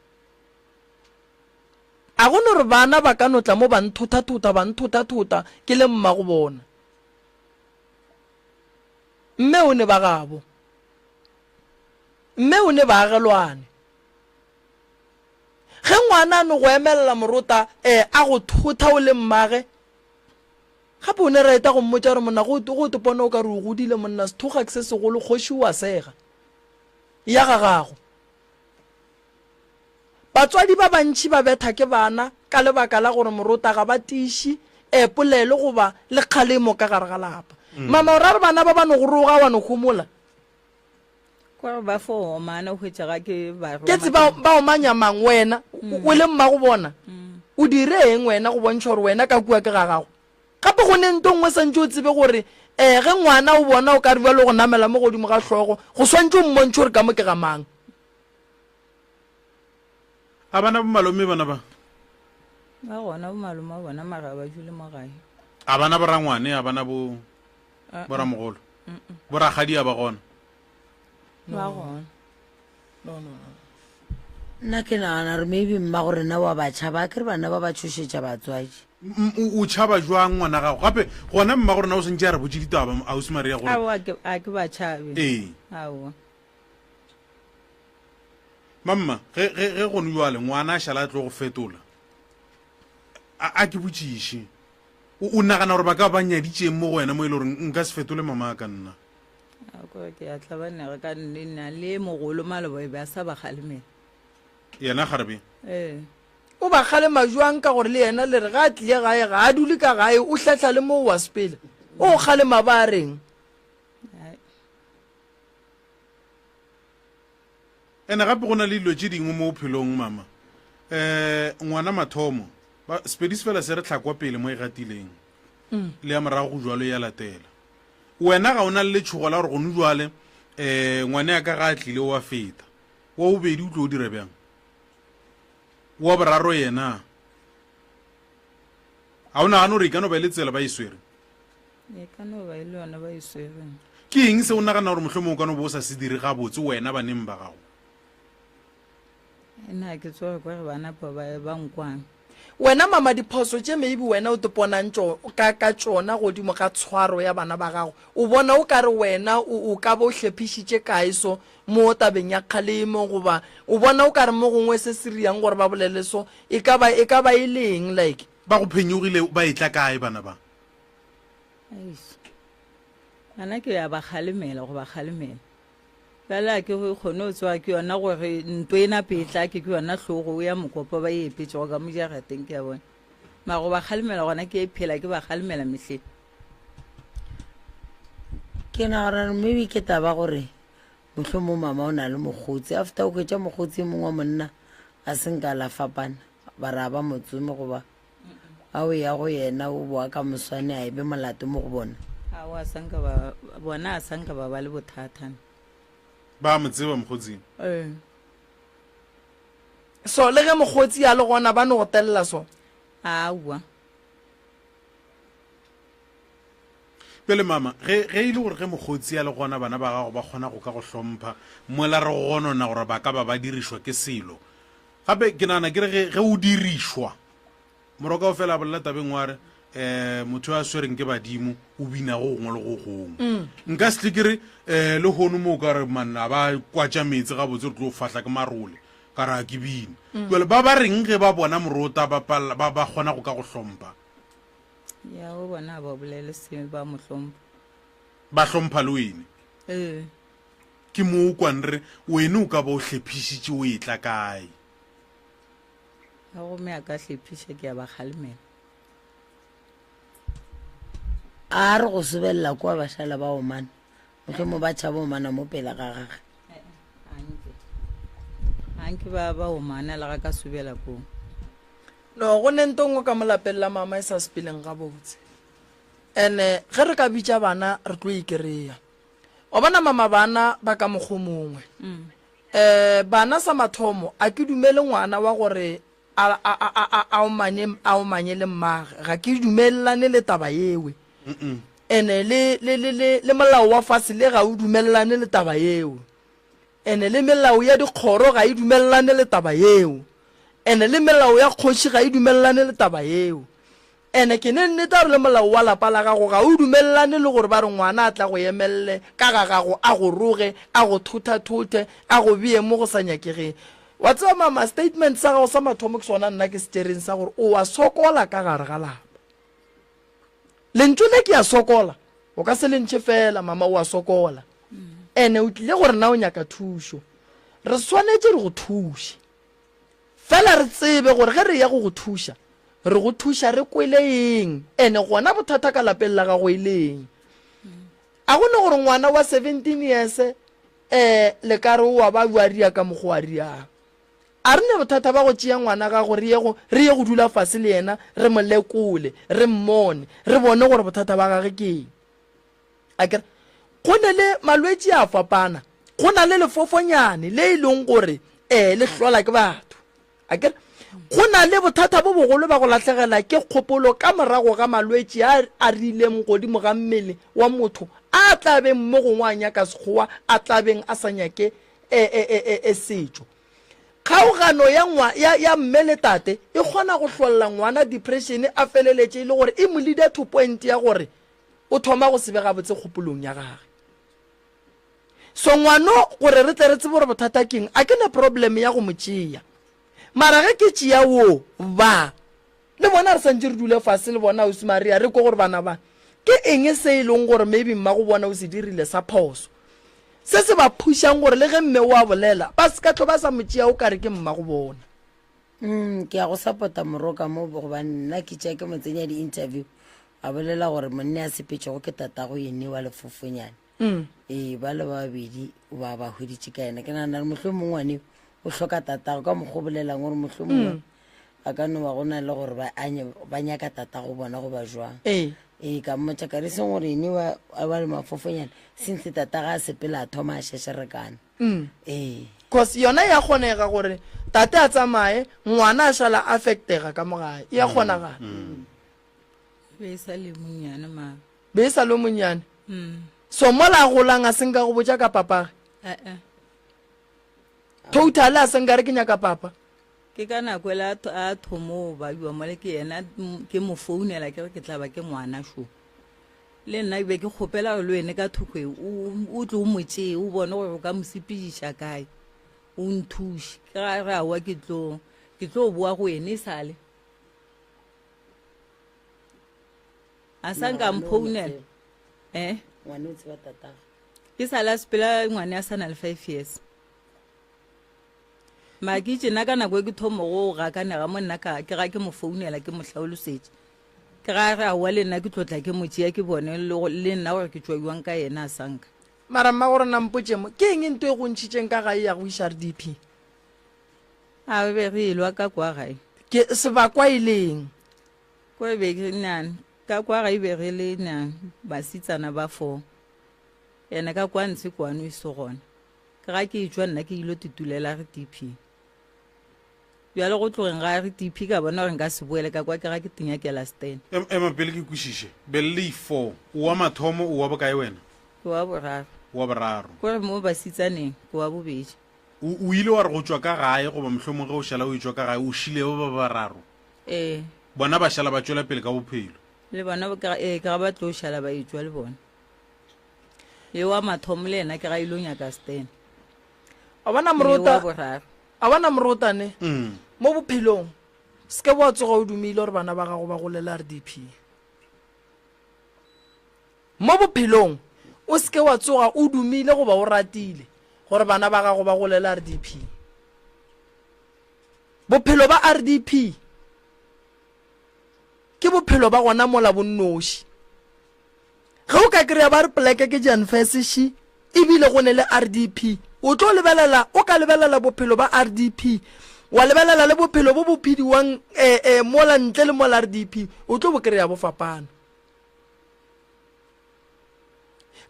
A go no re bana ba ka no tla mo ba nthothathota, ba nthothathota ke le mmago bona. Mme o ne ba gabo. Mme o ne baagelwane. Ge ngwana a no go emelela morota, eh, a go thotha o le mmage, gape o ne reta go mmotša gore monna go go topona o ka re o godile monna sethoga ke se segolo kgoši o a sega. Ya ga gago. Batswadi ba bantši ba betha ke bana ka lebaka la gore morota ga ba tiiše e polelo goba le kgalemo ka gare ga lapa. Mama o ra re bana ba ba no go roga wa no homola? Kore ba fo omana o hwetša ga ke ba Ke tse ba ba omanya mang wena o le mmago bona? O dire eng wena go bontšha gore wena ka kua ke ga gago? Gape go ne nto nngwe santše o tsebe gore um ge ngwana o bona o ka re bjalo go namela mo godimo ga hlogo go swantše o mmontšhe gore ka mo ke ga mang. A bana bomalome bana ba? Ba gona bomalome a bona mara ba dule mo gae. A bana borangwane, a bana bo boramogolo. Borakgadi a ba gona. Ba gona. No, no, no. Nna ke nagana gore maybe mmago rena wa ba tšhaba, akere bana ba ba tšhošetša batswadi. O tšhaba jwang ngwana gago? Gape gona mmago rena o sentše a re botše ditaba, Ausi Maria gore. Aowa, a ke ba tšhabe. Ee. Aowa. Mamma, ge, ge, ge gone jwale ngwana a šala a tlo go fetola, a, a ke botšiše, o, o nagana gore ba ka ba nyaditšeng mo go wena mo e le gore nka se fetole mama ka nna? A kore ke a tlabanega ka nne nna le mogolo maloba e be a sa ba kgalemela. Yena kgarebe? Ee. O ba kgalema jwang ka gore le yena le re ga a tlile gae ga a dule ka gae o hlehla le mo wa sepela. O kgalema ba reng? Ai. Ene gape go na le dilo tše dingwe mo bophelong mama. Um ngwana mathomo, ba, Sepedi se fela se re hlakwa pele mo e gatileng, le ya morago go jwalo ya latela. Wena ga o na le letšhogo la gore gone jwale um ngwane ya ka ga a tlile o a feta. Wa bobedi o tlo o dira bjang? Wa boraro yena? Ga o nagane gore e ka no ba e le tsela ba e swere? E ka no ba e le yona ba e swereng. Ke eng se o nagana gore mohlomongwe o ka no bo o sa se dire gabotse wena baneng ba gago? Nna ke tsoge kwa re bana pa ba ba nkwang. Wena mama diphoso tše maybe wena o teponang tšo ka ka tšona godimo ga tshwaro ya bana ba gago o bona o ka re wena o o ka ba o hlephišitše kae so mo tabeng ya kgalemo goba o bona o ka re mo gongwe se se riang gore ba bolele so e ka ba e ka ba e le eng like Ba go phenyogile ba etla kae bana ba? Eish. Bana ke ya ba kgalemela go ba kgalemela. Bjale a ke go kgone go tsoga ke yona gore nto e nape e tla ke ke yona hlogo ya mokopa ba e epetšego ka mo jarateng ke ya bona. Mara go ba kgalemela gona ke e phela ke ba kgalemela mehleng. Ke nagana maybe ke taba gore mohlomong mama o na le mokgotsi after o hwetša mokgotsi e mongwe wa monna a se nka la fapana ba ra ba motsome goba a o ya go yena o boa ka moswane a e be molato mo go bona. Aowa a sanka ba bona a sanka ba ba le bothata. Ba mo tseba mokgotsing. Ee. So le ge mokgotsi a le gona ba no go telela so? Aowa. Bjale mama, ge, ge e le gore ge mokgotsi a le gona bana ba gago ba kgona go ka go hlompha, mola re gonona gore ba ka ba ba dirišwa ke selo. Gape ke nagana ke re ge, ge o dirišwa, Moroka o fela a bolela tabeng wa re, um motho yo a swereng ke badimo o bina go gongwe le go gongwe. Nka se tle ke re um lehono mo o ka re man a ba kwatša meetse gabotse re tlo fahla ke marole, ka re a ke bine. Jwale ba ba reng ge ba bona morota ba palela, ba, ba kgona go ka go hlompha? Ya o bona ba bolele se ba mo hlompha. Ba hlompha le wene. Ee. Ke mo o kwang re wene o ka ba o hlephišitše o etla kae? Ga gomme a ka hlephiša ke a ba kgalemela. A re go sobelela kua ba šala ba omana, mohlomong ba tšhaba omana mo pele ga gage. Anke anke ba ba omana le ga ka sobela koo. No, go ne nto nngwe ka mo lapeng la mama e sa sepeleng gabotse. Ene ge re ka bitša bana re tlo e kry-a. Wa bona mama bana ba ka mokgo mongwe. Um bana sa mathomo a ke dumele ngwana wa gore a, a, a, a, a, a omanye, a omanye le mmage. Ga ke dumelelane le taba yewe. Ene le, le, le, le, le molao wa fase le ga o dumelelane le taba yeo. Ene le melao ya dikgoro ga e dumelelane le taba yeo. Ene le melao ya kgoši ga e dumelelane le taba yeo. Ene ke ne nnete gore le molao wa lapa la gago ga o dumelelane le gore ba re ngwana a tla go emelele ka ga gago a go roge, a go thothathothe, a go bee mo go sa nyakegeng. Wa tseba mama, statement sa gago sa mathomo ke sona nna ke se tšereng sa gore o a sokola ka gare ga lapa. Lentšu le ke a sokola, o ka se le ntšhe fela, mama o a sokola. Ene o tlile gore na o nyaka thušo. Re swanetše re go thuše. Fela re tsebe gore ge re eya go go thuša, re go thuša re kwele eng, ene gona bothata ka lapeng la gago e le eng. A go ne gore ngwana wa 17 years eh le ka re o a ba a ria ka mokgwa a riang. A re ne bothata ba go tšea ngwana gago re ye go re ye go dula fase le yena re mo lekole, re mmone, re bone gore bothata ba gage ke eng. Akere go ne le malwetši a fapana, go na le lefofonyane le e leng gore um le hlola ke batho. Akere go na le bothata bo bogolo ba go lahlegela ke kgopolo ka morago ga malwetši a a rileng godimo ga mmele wa motho a tla beng mo gongwe a nyaka sekgowa a tla beng a sa nyake e, e, e, e, e setšo. Kgaogano ya, ngwa, ya, ya mme le tate e kgona go hlolla ngwana depression a feleletše e le gore e mo leader to point ya gore o thoma go se be gabotse kgopolong ya gage. So ngwano gore re tle re tsebe gore bothata keng, a ke na problem ya go mo tšea. Mara ge ke tšea wo ba le bona re santše re dule fase le bona ausi Maria re kwe gore bana ba ke eng se e leng gore maybe mmago bona o se dirile sa phoso. Se se ba phušang gore le ge mme o a bolela ba se ka tlo ba sa mo tšea o kare ke mmago bona. Mm, ke ya go support-a Moroka mo gobane nna ke tšea ke mo tsenya di-interview a bolela gore monne a sepetšego ke tatago yene wa lefofonyane mm. ee ba le ba babedi ba ba hweditše ka yena ke nagana gore mohlho mongwe wane o hloka tatago ka mokgwa o bolelang gore mohlho mongwe mm. a ka no ba go na le gore ba nyaka tatago bona go ba jwang ee ee ka mmotša ka re seng gore ene wa le mafofonyane since tataga a sepela a thoma a šešerekana mm. ee cause yona ya kgonega gore tate a tsamaye ngwana a šala affectega ka mogae e ya mm. kgonagala mm. be e sa le monnyane ma be e sa le monnyane mm. so mola a golang a senka go botša ka papage eh, eh. totally a senka re ke nyaka papa ke ka nako ele a thomo ba bua mole ke yena ke mo founela ke re ke tla ba ke ngwana sho le nna be ke kgopela gore le wene ka thoko e, o tle o mo tšee o bone gore o ka mo sepediša kae o nthuše ke ga re aowa ke tlo ke tlo boa go ene e sale a sa nka mphounela eh ngwane o tseba tatago. Ke sa la sepela ngwane a sa na le 5 years. Ma ke itše nna ka nako e ke thomo go gakanega mo nna ka ke ga ke mo founela ke mo hlaolosetše. Ke ga re aowa le nna ke tlo tla ke mo tšea ke bone le nna gore ke tšwa jwang ka yena a sanka. Mara mma gore na mpotše mo, ke eng nto e go ntšhitšeng ka gae ya go iša RDP? A re be re elwa ka kwa gae. Ke sebakwa e le eng? Ko e be ke nang ka kwa gae be re le nang basitsana ba fo. Ene ka kwa ntshe kwano e se gona. Ke ga ke etšwa nna ke ilo titulela RDP. Bjale go tlogeng ga RDP ka bona gore nka se boele ka kwa ke ga ke tinyakela stand. Ema pele ke kwešiše. Belle four. O wa mathomo o wa bokae wena? Ke wa boraro. Wa boraro. Ko re mo basitsaneng ke wa bobedi. O, o ile wa re go tšwa ka gae goba mohlomong ge o šala o etšwa ka gae o šile ba ba bararo? Ee. Bona ba šala ba tšwela pele ka bophelo? Le bona ke ga, ee, ke ga ba tlo šala ba etšwa le bona. Yo wa mathomo le yena ke ga ilo nyaka stand. A bona morota, a bona morota ne mm. mo bophelong se ke wa tsoga o dumile gore bana ba gago ba golela RDP. Mo bophelong o se ke wa tsoga o dumile goba o ratile gore bana ba gago ba golela RDP. Bophelo ba RDP ke bophelo ba gona mola bonnoši. Ge o ka kry-a ba re poleke ke Jan Fese-shi ebile go ne le RDP, o tlo lebelela, o ka lebelela bophelo ba RDP, wa lebelela le bophelo bo bo phediwang eh, eh, mola ntle le mola RDP, o tlo bo kry-a bo fapana.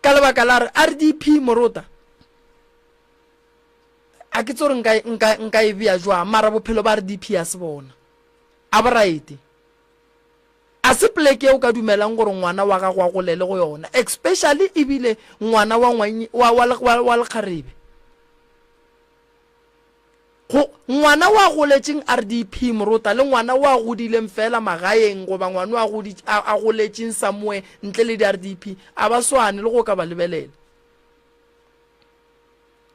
Ka lebaka la re RDP morota, a ke tsore nka, nka, nka e bea jwang, mara bophelo ba RDP a se bona. A bo right. A se poleke ye o ka dumelang gore ngwana wa gago a golele go yona, especially ebile ngwana wa wa, wa, wa, wa lekgarebe. Go, ngwana wa goletšeng RDP morota le ngwana wa godileng fela magaeng goba ngwana wa godi, a, a goletšeng somewhere ntle le di-RDP a ba swane le go ka ba lebelela.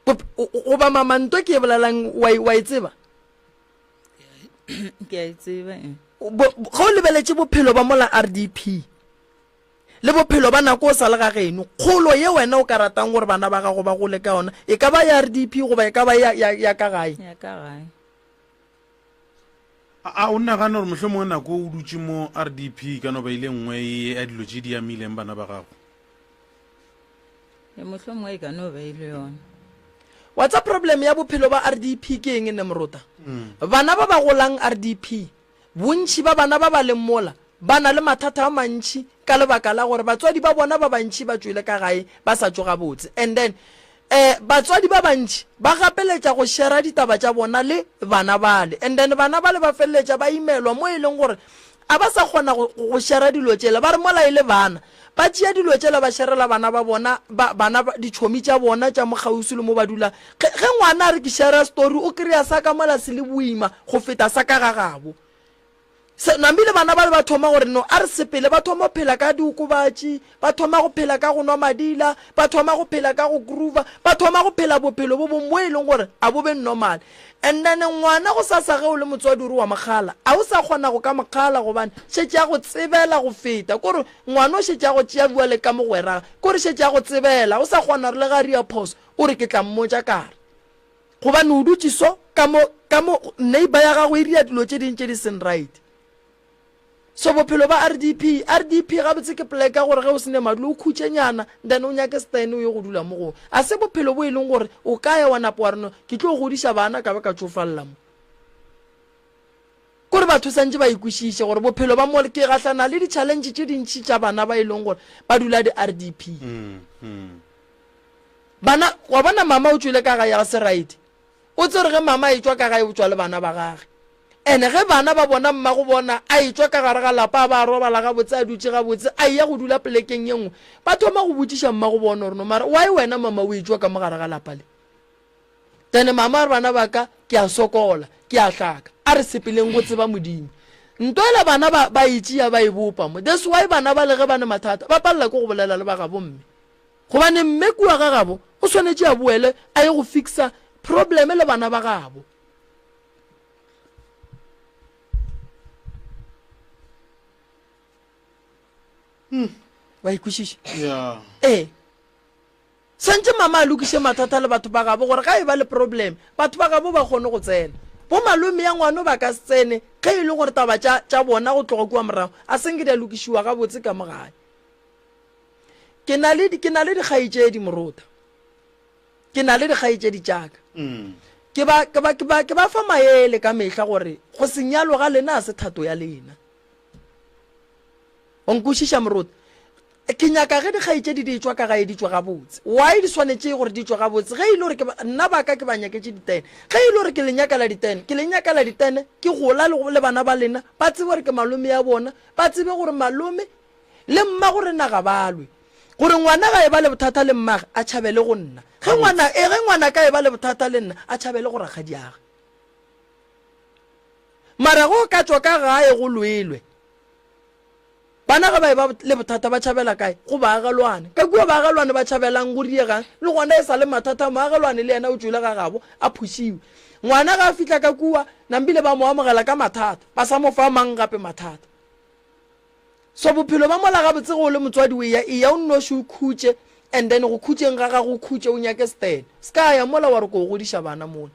Goba mama nto ke e bolelang wa, wa e tseba? Ke a e tseba e. Ge o lebeletše bophelo ba mola RDP le bophelo ba nako o sa le ga geno, kgolo ye wena o ka ratang gore bana ba gago ba gole ka yona e ka ba ya RDP goba e ka ba ya, ya, ya ka gae? Ya ka gae. A o nagana gore mohlomongwe nako o dutše mo RDP e ka no ba ile nngwe ya dilo tše di amileng bana ba gago? E mohlomongwe e ka no ba e le yona. Wa tsa problem ya bophelo ba RDP ke eng Nemrota? Bana ba ba golang RDP, bontši ba bana ba ba leng mola ba na le mathata a mantši ka lebaka la gore batswadi ba bona ba bantši ba tšwele ka gae ba sa tšo gabotse and then eh batswadi ba bantši ba gapeletša go shera ditaba tša bona le bana bale and then bana bale ba feleletša ba imelwa mo e leng gore a ba sa kgona go, go shera dilo tšela ba re mola e le bana Ba tšea dilo tšela ba šerela bana ba bona, ba, bana ba, ditšhomi tša bona tša mo kgauswi le mo ba dula. Ge, ge ngwana a re ke šera story, o kry-a sa ka mola se le boima go feta sa ka ga gabo. Se, namile bana bale ba thoma gore no, a re sepele, ba thoma go phela ka diokobatši, ba thoma go phela ka go nwa madila, ba thoma go phela ka go groova, ba thoma go phela bophelo bo bong bo e leng gore a bo be normal. And then ngwana gosasa ge o le motswadi o re wa mo kgala, a o sa kgona go ka mo kgala gobane šetše a go tsebela go feta. Kore ngwana o šetše a go tšea bjale ka mogwera, kore šetše a go tsebela, o sa kgona gore le ge a ria phoso o re ke tla mmotša kare. Gobane o dutše so ka mo, ka mo neighbor ya gago e ria dilo tše ding tše di seng right. So bophelo ba RDP, RDP gabotse ke plek ya gore ge o se ne madulo o khutše nyana then o nyake stand o ye go dula mo gongwe. A se bophelo bo e leng gore o ka ya wa napa wa re no ke tlo godiša bana ka ba ka tšofalla mo. Kore batho santše ba ikwešiše gore bophelo ba mo ke gahlana le di-challenge tše dintši tša bana ba e leng gore ba dula di-RDP. Bana, wa bona mama o tšwele ka gae ga se right. O tsere ge mama a etšwa ka gae o tšwa le bana ba gage. Ene ge bana ba bona mmago bona a etšwa ka gare ga lapa a ba a robala gabotse a dutše gabotse a eya go dula polekeng ye nngwe, ba thoma go botšiša mmago bona gore no mara why wena mama o etšwa ka mo gare ga lapa le? Then mama a re bana ba ka ke a sokola, ke a hlaka, a re sepeleng go tseba Modimo. Nto ela bana ba ba e tšea ba e bopa mo. That's why bana ba le ge ba ne mathata ba palela ke go bolela le ba gabo mme. Gobane mme kua ga gabo o swanetše a boele a ye go fixa probleme le bana ba gabo. Hmm, wa ikwešiša? Yeah. Ee. Swantše mama a lokiše mathata le batho ba gabo gore ga e ba le problem batho ba gabo ba kgone go tsena. Bo malome ya ngwano ba ka se tsene ge e le gore taba tša tša bona go tloga kua morago a se nke di a lokišiwa gabotse ka mo gae. Ke na le ke na le dikgaetšedi morota. Ke na le dikgaetšedi tša ka. Ke ba ke ba ke ba ke ba fa maele ka mehla gore go se nyalwe ga lena a se thato ya lena. O nkwešiša moruti? Ke nyaka ge dikgaetšedi di etšwa ka gae di tšwe gabotse. Why di swanetše gore di tšwe gabotse? Ge e le gore ke ba, nna ba ka ke ba nyaketše ditene. Ge e le gore ke le nyakela ditene, ke le nyakela ditene, ke gola le, le bana ba lena, ba tsebe gore ke malome ya bona, ba tsebe gore malome le mma go rena ga ba lwe. Gore ngwana ga e ba le bothata le mmage, a tšhabele go nna. Ge ngwana, e, ge ngwana ka e ba le bothata le nna, a tšhabele go rakgadiage. Mara ge o ka tšwa ka gae go lwelwe, Bana ge ba eba le bothata ba tšhabela kae? Go baagelwane. Ka kua baagelwane ba tšhabelang go diegang? Le gona e sa le mathata, moagelwane le yena o tšwele ga gabo a phušiwe. Ngwana ge a fihla ka kua, nambile ba mo amogela ka mathata, ba sa mo fa mang gape mathata. So bophelo ba mola gabotse ge o le motswadi o eya, eya o nnoši o khutše and then go khutšeng ga gago o khutše o nyake stene. Se ka ya mola wa re ko godiša bana mola.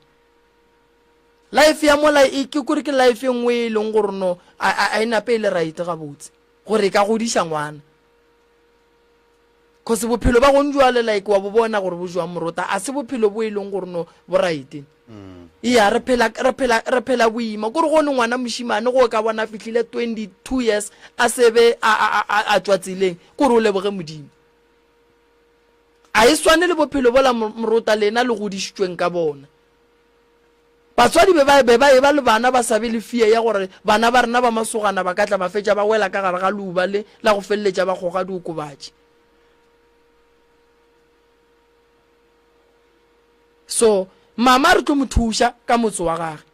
Life ya mola e ke kore ke life e nngwe e leng gore no a e nape e le right gabotse gore e ka godiša ngwana. Cause bophelo ba gong jwale like wa bo bona gore bo jwang morota a se bophelo bo e leng gore no bo right. Iya re phela re phela re phela boima kore go ne ngwana mošimane go ka bona fihlile 22 years a sebe a a a a tšwa tseleng kore o leboge modimo. A e swane le bophelo bola morota lena le godišitšweng ka bona. Batswadi be ba be ba eba le bana ba sa be le fear ya gore bana ba rena ba masogana ba ka tla ba fetša ba wela ka gare ga leuba le la go feleletša ba kgoga diokobatši. So mama re tlo mo thuša ka motse wa gage.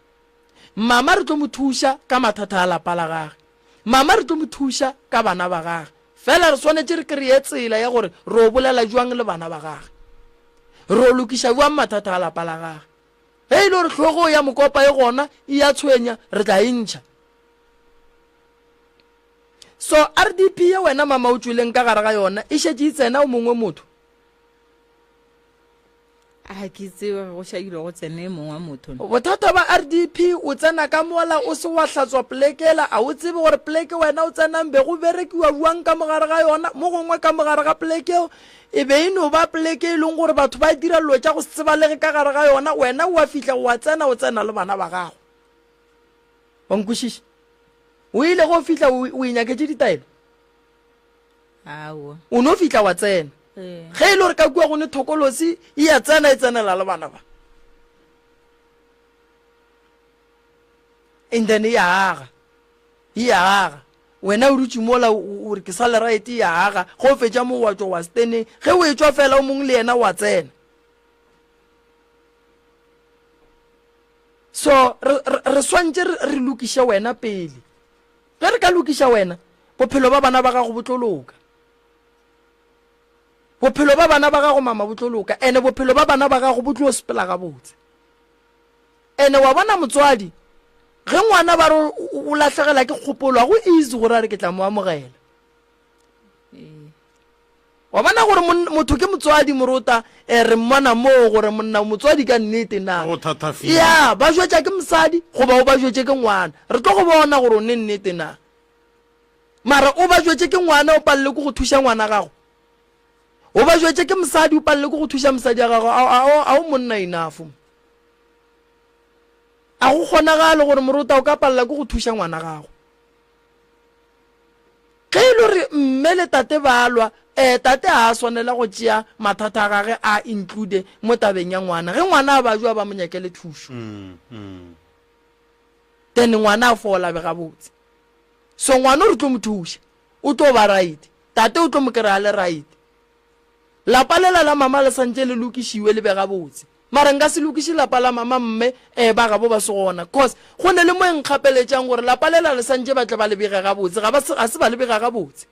Mama re tlo mo thuša ka mathata a lapa la gage. Mama re tlo mo thuša ka bana ba gage. Fela re swanetše re kreye tsela ya gore ro bolela bjang le bana ba gage. Ro lokiša bjang mathata a lapa la gage. Ge e le gore hlogo ya mokopa e gona e ya tshwenya, re tla e ntšha. So RDP ye wena mama o tšweleng ka gare ga yona e šetše e tsena o mongwe motho? A ke tsebe go šakile go tsene e mongwe motho. Bothata ba RDP o tsena ka mola o se wa hlatswa polekela a o tsebe gore poleke wena o tsenang be go berekiwa bjang ka mogare ga yona mo gongwe ka mogare ga poleke eo e be e no ba poleke e leng gore batho ba dira dilo tša go se tsebalege ka gare ga yona wena o a fihla wa tsena o tsena le bana ba gago wa nkwešiša o ile go fihla o e nyaketše ditaelo Aowa. O no fihla wa tsena. Ee. Ge e le gore ka kua go ne thokolosi, e ya tsena e tsenela le bana ba. And then e ya aga. E ya aga. Wena o dutše mola o re ke sa le right e ya aga. Ge o fetša mo wa tšwa wa steneng. Ge o etšwa fela o mongwe le yena wa tsena. So re, re, re swantše re, re lokiše wena pele. Ge re ka lokiša wena, bophelo ba bana ba gago bo tlo loka. Bophelo ba bana ba gago mama bo tlo loka, ene bophelo ba bana ba gago bo tlo sepela gabotse. Ene wa bona motswadi, ge ngwana ba re o lahlegela ke kgopolo, ga go easy gore a re ke tla mo amogela. Wa bona gore motho ke motswadi morota eh, re mmona moo gore monna motswadi ka nnete na. Go thathafile. Ya, ba jwetša ke mosadi goba o ba jwetše ke ngwana. Re tlo go bona gore o ne nnete na. Mara o ba jwetše ke ngwana o palele ke go thuša ngwana gago. O ba jwetše ke mosadi o palele ke go thuša mosadi ya gago. A, a, a o monna enough. A go kgonagale gore morota o ka palela ke go thuša ngwana gago. Ge e le gore mme le tate ba lwa, eh, tate ga a swanela go tšea mathata a gage a include mo tabeng ya ngwana. Ge ngwana a bajwa ba mo nyakele thušo. Then ngwana a fola be gabotse. So ngwana o re tlo mo thuša, o tlo ba right. Tate o tlo mo kry-a le right. Lapa lela la mama le santše le lokišiwe le be gabotse. Mara nka se lokiše lapa la mama mme eh ba gabo ba se gona cause go ne le mo e nkgapeletšang gore lapa lela le santše ba tle ba le bege gabotse ga ba se ga se ba le bega gabotse.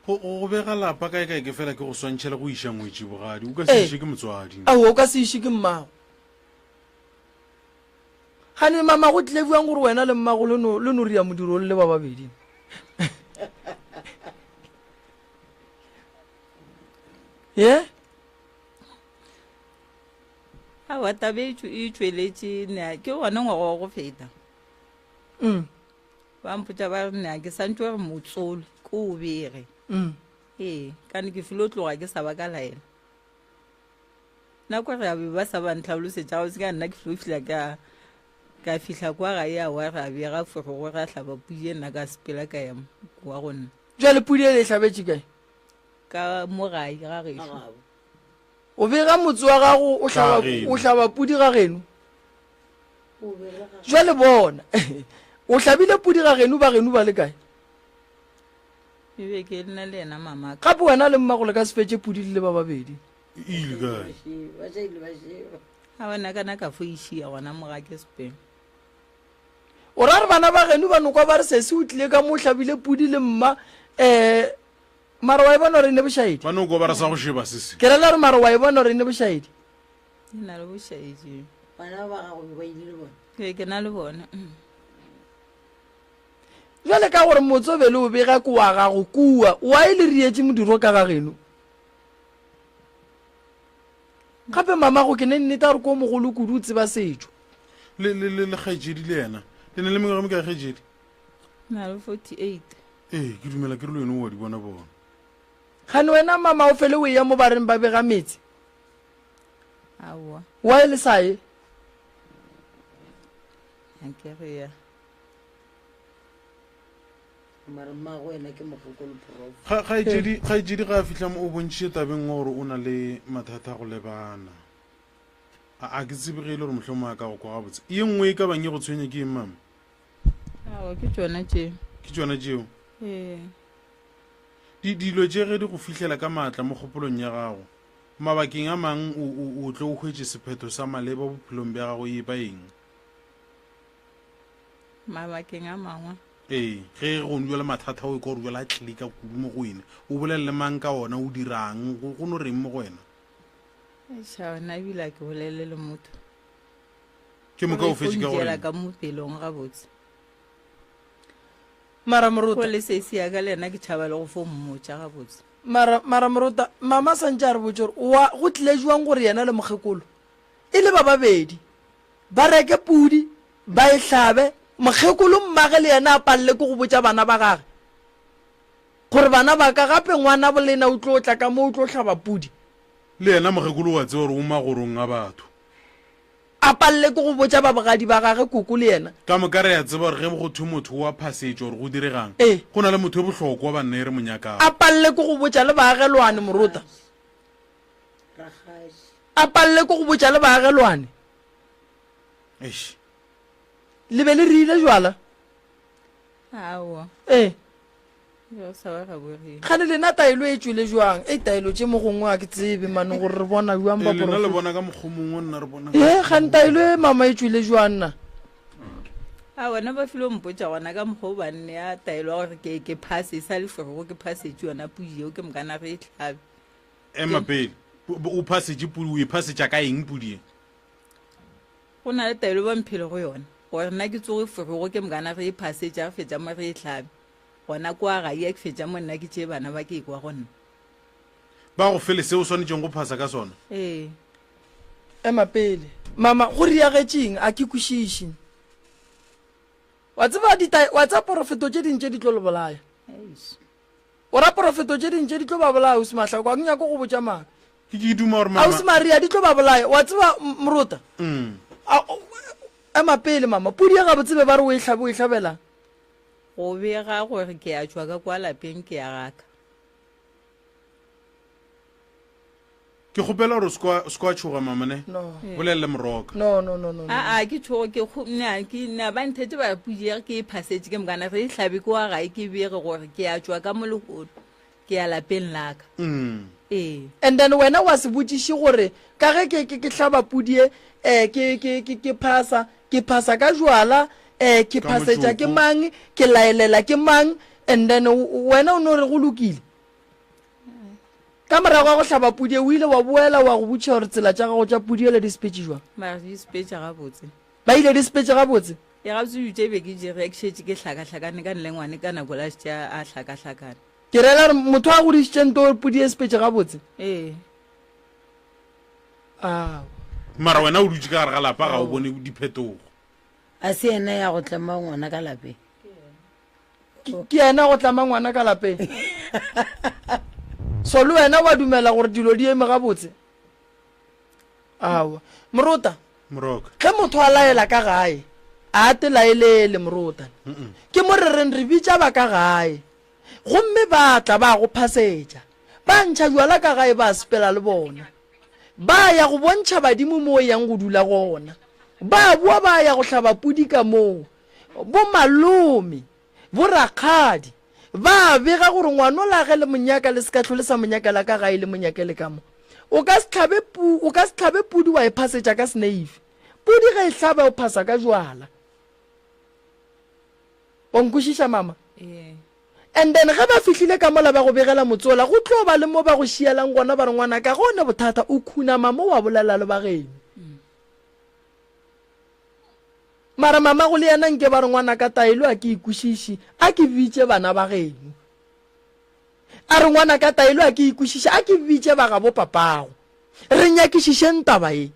Go, go, go bega lapa kae kae ke fela ke go swantšha le go iša ngwetši bogadi. O ka se Ee. iše ke motswadi. Aowa o ka se iše ke mmago. Gane mama go tlile bjang gore wena le mmago le no le no ria modiro le le ba babedi. Ye? Aowa, taba e e tšweletše ne ke gona ngwaga wa go feta. Mm. Ba mpotša ba re ne ke santše gore motsolo ke o bege. Mm. Ee, kane ke filo tloga ke sa ba ka laela. Nako re a be ba sa ba ntlhalosetša gabotse ka nna ke filo fihla ka ka fihla kwa gae aowa ra bega forogo ra hlaba pudi e nna ka sepela ka ya kwa go nna. Bjale pudi e le e hlabetše kae? Ka mo gae ga gešo. O bega motse wa gago o hlaba, o hlaba pudi ga geno. Jwale bona, o hlabile pudi ga geno, ba geno ba le kae? E be ke nna le yena mamaka. Gape wena le mmago le ka se fetše pudi le le ba babedi. E ile kae? A wena kana ka fo išia gona mo ga ke sepeng. O ra re bana ba geno ba nokwa ba re sesi o tlile ka mo o hlabile pudi le mma um Mara wa e bona gore e ne bošaedi? Ba no kwa ba re sa go sheba se se. Ke rela gore mara wa e bona gore e ne bošaedi? E na le bošaedi. Bana ba gago be ba ile le bona? Ee, ke na le bona. Bjale ka gore motse o be le o bega ke wa gago kua, wa e le rietše modiro ka ga geno? Gape mamago ke ne nnete a re ko mogolo kudu o tseba setšo. Le le le le kgaetšedi le yena. Le ne le mengwaga e mekae kgaetšedi? Na le 48. Ee, ke dumela ke re le wena o a di bona bona. Kgane wena mama o fele o eya mo bareng ba bega metse? Aowa. Why le sa ye? A ke re ya. Mara mmago wena ke mokgekolo prof. Ga kgaetšedi kgaetšedi ga a fihla mo o bontšhitše tabeng gore o na le mathata a go lebana. A a ke tsebe ge e le gore mohlomongwe a ka go kwa gabotse. Ye nngwe e ka bang e go tshwenya ke eng mama? Aowa, ke tšona tše. Ke tšona tšeo? Ee. Di, dilo tše ge di go fihlela ka maatla mo kgopolong ya gago, mabakeng a mang o, o, o tlo o hwetše sephetho sa maleba bophelong bja gago e ba eng? Mabakeng a mangwe. Ee, ge go no le mathata o ekwa gore bjale a tlile ka kudu mo go wena, o bolele le mang ka ona, o dirang, go, go no reng mo go wena? Eish, nna ebile a ke bolele le motho. Ke moka o fetše ka gore ka mo pelong gabotse. Mara Morota. Go le sesi ya ka le yena ke tšhaba le go fo mmotša gabotse. Mara, mara Morota, mama santše a re botše gore wa go tlile jwang gore yena le mokgekolo e le ba babedi ba reke pudi ba e hlabe, mokgekolo mmage le yena a palele ke go botša bana ba gage gore bana ba ka gape ngwana bolena o tlo tla ka mo o tlo hlaba pudi. Le yena mokgekolo wa tseba gore o magorong a batho. A palele ke go botša ba bogadi ba gage koko le yena. Ka moka re a tseba gore ge go thwe motho o a phasetšwa gore go diregang, Ee. go na le motho yo bohlokwa banna e re mo nyakago. A palele ke go botša le baagelwane morota. A palele ke go botša le baagelwane. Eish. Le be le rile jwala? Aowa. Ee. Kgane Kgane lena taelo e tšwele jwang? Ei taelo tše mo gongwe a ke tsebe mane gore re bona jwang Ee, lena le baporofeta. bona ka mokgwa o mongwe nna re bona ka Ee, mokgwa kgane o taelo e mama e tšwele jwang na? A bona ba file mpotša gona ka mokgwa o ba nnea taelo ya gore ke ke phase e sa le forogo ke phasetše yona pudi yeo ke mokana re e hlabe. Ema pele. O phasetše pudi, o e phasetša ka eng pudi e? Go na le taelo ba mphele go yona gore nna ke tsoge forogo ke mokana re e phasetša re fetša mo re e hlabe. Gona kwa gae a ke fetša mo nna ke tšee bana ba ke ekwa go nna. Ba go fele se o swanetšeng go phasa ka sona. Ee. Ema pele. Mama, go riagetše eng? A ke kwešiše. Wa tseba dita, wa tseba porofeto tše ding tše di tlo le bolaya. Eish. O ra porofeto tše ding tše di tlo ba bolaya, Ausi Mahlako. A ke nyake go botša maaka. Ke ke duma gore mama. Ausi Maria, di tlo ba bolaya. Wa tseba, Morota? Mm. A, o, ema pele, mama. Pudi ye gabotse be ba re o e hlabe, o e hlabelang? Go bega gore ke a tšwa ka kwa lapeng ke ya gaka. Ke kgopela gore o se kwa tšhoga mama ne? No. Bolelele moroka. No, no, no, no. Aa ke tšhogo ke kgo na ke na ba nthetse ba pudi ya ke e phasetše ke mokana re e hlabe ke wa gae ke bege gore ke a tšwa ka mo lehono ke ya lapeng la ka. Mm. Ee. And then wena wa se botšiše gore ka ge ke ke ke hlaba pudi ye eh ke ke ke ke phasa ke phasa ka jwala eh ke Ka phasetša ke motšoko. mang ke laelela ke mang and then wena o no re go lokile. Ka morago ga go hlaba pudi ye o ile wa boela wa go botšiša gore tsela tša gago tša pudi yela di sepetše jwang. Mara di sepetše gabotse. Ba ile di sepetše gabotse. E gabotse dilo tše be ke di re ke šetše ke hlakahlakane ka nle ngwane ka nako la šetše a hlakahlakane. Ke rela gore motho a godišitše nto gore pudi e sepetše gabotse. Ee. Aowa. Mara wena o dutše ka gare ga lapa ga o bone diphetogo. A se yena ya go tlema ngwana ka lapeng? Ke yena go tlama ngwana ka lapeng. So le wena wa dumela gore dilo di eme gabotse? Aowa. Morota. Moroka. Ge motho a laela ka gae, a te laelele morota. Ke mo re reng re bitša ba ka gae. Gomme ba tla ba go phasetša. Ba ntšha jwala ka gae ba sepela le bona. Ba ya go bontšha badimo mo o yang go dula gona. Ba boa ba ya go hlaba pudi ka moo. Bomalome, borakgadi, ba bega gore ngwanola ge le mo nyaka le se ka hlole sa mo nyakela ka gae le mo nyakele ka mo. O ka se hlabe pu, o ka se hlabe pudi wa e phasetša ka seneifi. Pudi ge e hlaba o phasa ka jwala. Wa nkwešiša mama? Ee. And then ge ba fihlile ka mola ba go begela motsola, go tlo ba le mo ba go šielang gona ba re ngwanaka ge o ne bothata o khunama mo wa bolela le ba geno. Mara mamago le yena nke ba re ngwanaka taelo a ke e kwešiše, a ke bitše bana ba geno. A re ngwanaka taelo a ke e kwešiše, a ke bitše ba gabo papago. Re nyakišišeng taba ye.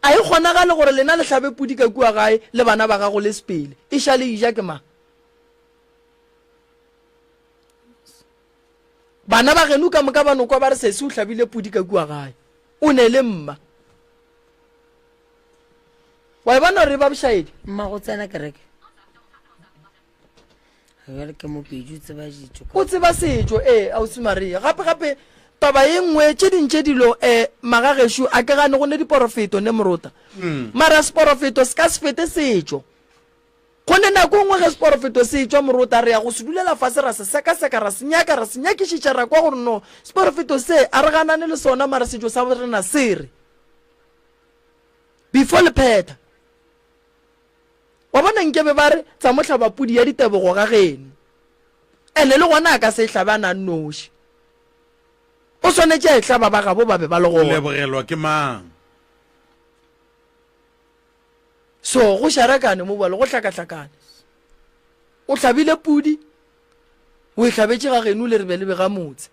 A e kgonagale gore lena le hlabe pudi ka kua gae le bana ba gago le sepele, e šale e ja ke mang? Bana ba geno ka moka ba no kwa ba re sesi o hlabile pudi ka kua gae. O ne le mma. Wa e bona gore e ba bošaedi? Mma go tsena kereke. Bjale ke mopedi o tseba ditšo. O tseba setšo ee ausi Maria. Gape gape taba ye nngwe tše ding tše dilo um magagešo a ke gane go ne diporofeto ne morota. Mara seporofeto se ka se fete setšo. Go ne nako e nngwe ge seporofeto se etšwa morota re ya go se dulela fase ra se sekaseka ra se nyaka ra se nyakišiša ra kwa gore no seporofeto se a re ganane le sona mara setšo sa rena se re before le phetha. Wa bona nkebe ba re tsa mo hlaba pudi ya ditebogo ga geno. Ene le gona a ka se e hlabe a na nnoši. O swanetše a e hlaba ba gabo ba be ba le gona. Lebogelwa ke mang? So go šarakane mo bjalo, go hlakahlakane. O hlabile pudi, o e hlabetše ga geno le re be le be ga motse.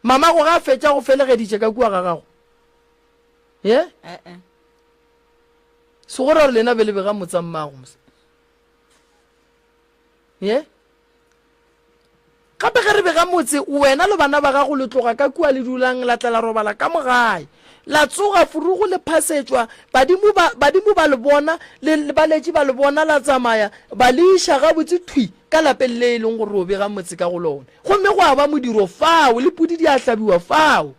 Mamago ga a fetša go felegeditše ka kua ga gago. Ye? Eh-eh. Se go ra gore lena be le be ga motsa mmago mos. Ye? Gape ge re bega motse, wena le bana ba gago le tloga ka kua le dulang la tla la robala ka mo gae. La tsoga furugo le phasetšwa, badimo ba, badimo ba le bona, le, le baletši ba le bona la tsamaya, ba le iša gabotse thwi ka lapeng le e leng gore o bega motse ka go lona. Gomme gwa ba modiro fao, le pudi di a hlabiwa fao.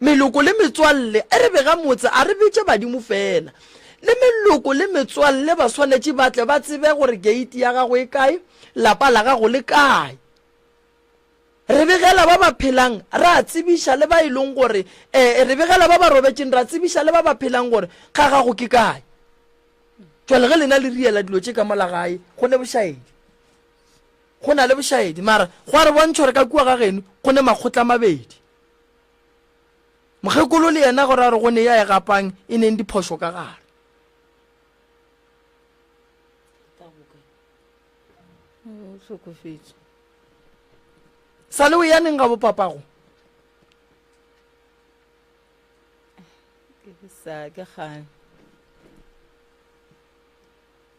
Meloko le metswalle, e re bega motse, a re bitše badimo fela. Le meloko le metswalle ba swanetše ba tle ba tsebe gore keiti ya gago e kae, lapa la gago le kae. Re begela ba ba phelang, ra tsebiša le ba e leng gore, eh, re begela ba ba robetšeng, ra tsebiša le ba ba phelang gore ga gago ke kae. Jwale ge lena le riela dilo tše ka mola gae, go ne bošaedi. Go na le bošaedi, mara go a re bontšha gore ka kua ga geno go ne makgotla a mabedi. Mokgekolo le yena gore a re go ne ya e gapang e neng diphošo ka gare. O hlokofetše. Sa le o ya neng ga bopapago? Ke sa ke kgale.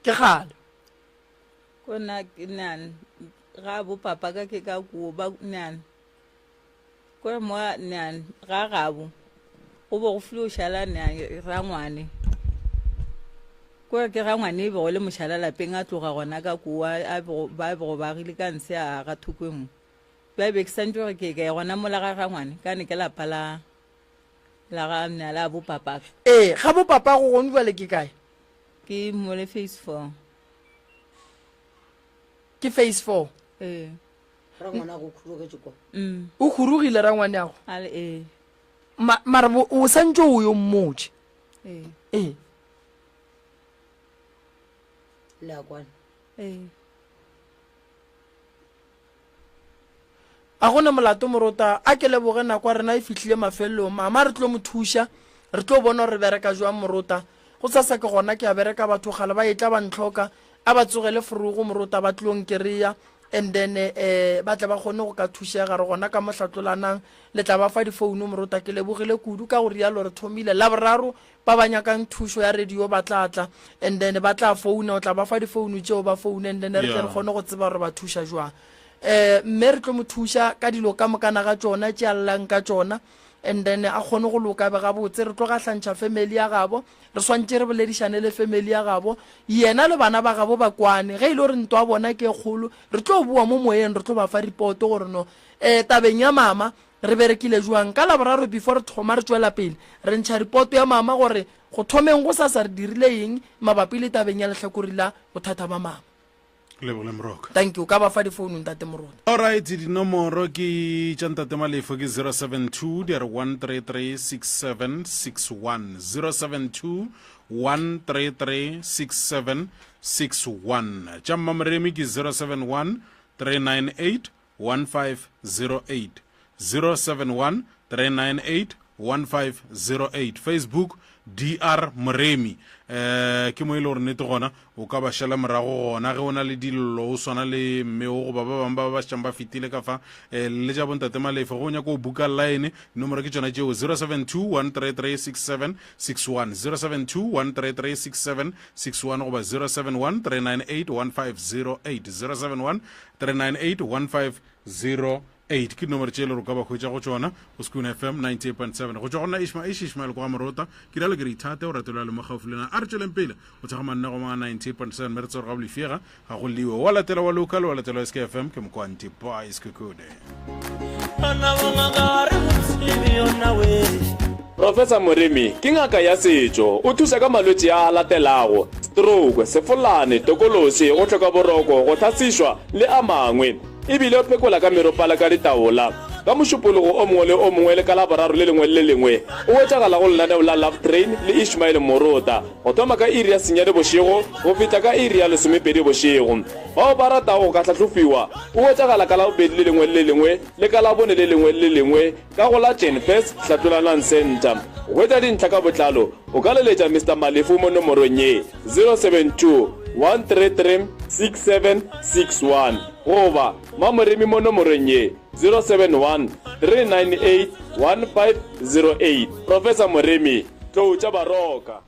Ke kgale. Ko na ke nane ga bo papa ka ke ka kuo ba nane. Ko mo nane ga gabo go bo go filo šala nane rangwane. Ko ke rangwane e bego le mošala lapeng a tloga gona ka kuo a bego ba bego ba agile ka ntshe a ga thoko e nngwe. Bjale be ke santše gore ke ka ya gona mola ga rangwane ka ne ke lapa la la ga nna la bo papa. Ee, ga bo papago gone bjale ke kae? Ke mole phase 4. Ke phase 4. Ee. Rangwana go khurugetše kwa. Mm. O khurugile rangwaneago? A le ee. Ma, mara bo, o santše o yo mmotše. Ee. Ee. Le a kwana. Ee. A go na molato morota, a ke leboge nako ya rena e fihlile mafelelong. Mama re tlo mo thuša, re tlo bona gore re bereka jwang morota. Go sasa ke gona ke a bereka batho kgale ba etla ba ntlhoka, a ba tsogele forogo morota ba tlo nkereya. And then eh ba tle ba kgone go ka thušega. Re gona ka mo Hlatlolanang, le tla ba fa difounu. Morota, ke lebogile kudu ka go rialo. Re thomile Laboraro, ba ba nyakang thušo ya radio ba tla tla, and then ba tla founa, o tla ba fa difounu tšeo ba foune, and then re tle re kgone go tseba gore ba thuša jwang. Eh mme re tlo mo thuša ka dilo ka mokana ga tšona tše a llang ka tšona, and then a kgone go loka be gabotse. Re tlo gahlantšha family ya gabo. Re swantše re boledišane le family ya gabo, yena le bana ba gabo ba kwane. Ge e le gore ntwa ya bona ke e kgolo, re tlo boa mo moyeng, re tlo ba fa report gore no, eh, tabeng ya mama re berekile jwang. Ka Laboraro before re thoma re tšwela pele, re ntšha report ya mama gore go thomeng go sasa re dirile eng mabapi le tabeng ya lehlakori la bothata ba mama. Lebogile Moroka. Thank you. Ka ba fa difounu Ntate Morota. Alright, dinomoro ke tša Ntate Malefo ke 072 di re 1336761 072 1336761 tša Mmamoremi ke 071 398 1508 071 398 1508 Facebook DR Moremi eh ke mo e le gore nnete gona o ka ba šala morago gona ge o na le dillo o swana le mme o goba ba bangwe ba ba šetšang ba fetile ka fa eh le tša bontate Malefe go nyaka o buka line nomoro ke tšona tšeo 072 133 6761 072 133 6761 goba 071 398 1508 071 398 1508 ke dinomoro tše e le gore o ka ba hwetša go tšona go Skoon FM 98.7. Go tšwa go nna Ishma Ish Ishmael kwa Morota, ke rialo ke re ithate o rate le le mo gaufi le nna. A re tšweleng pele go thekga mannego a 98.7 mme re tsebe gore ga bolefega ga go liwe. Wa latela wa local wa latela wa SKFM ke Mokwanti Boys Khukhune. Professor Moremi ke ngaka ya setšo. O thuša ka malwetši a a latelago, stroke, sefolane, tokološi, go hloka boroko, go hlasišwa le a mangwe. E bile o phekola ka meropala ka ditaola. Ka Mošupologo o mongwe le o mongwe le ka Laboraro le lengwe le le lengwe o hwetšagala go lenaneo la Love Train le Ishmael Morota go thoma ka iri ya senyane bošego go fihla ka iri ya lesomepedi bošego. Bao ba ratago go ka hlahlofiwa o hwetšagala ka Labobedi le lengwe le le lengwe le ka Labone le lengwe le le lengwe ka go la Genfest Hlatlolanang Centre. Go hwetša dintlha ka botlalo o ka leletša Mister Malefu mo nomorong ye, 072 133 6761 goba Mamoremi mo nomorong ye, 071 398 1508. Professor Moremi, Tlou tša Baroka.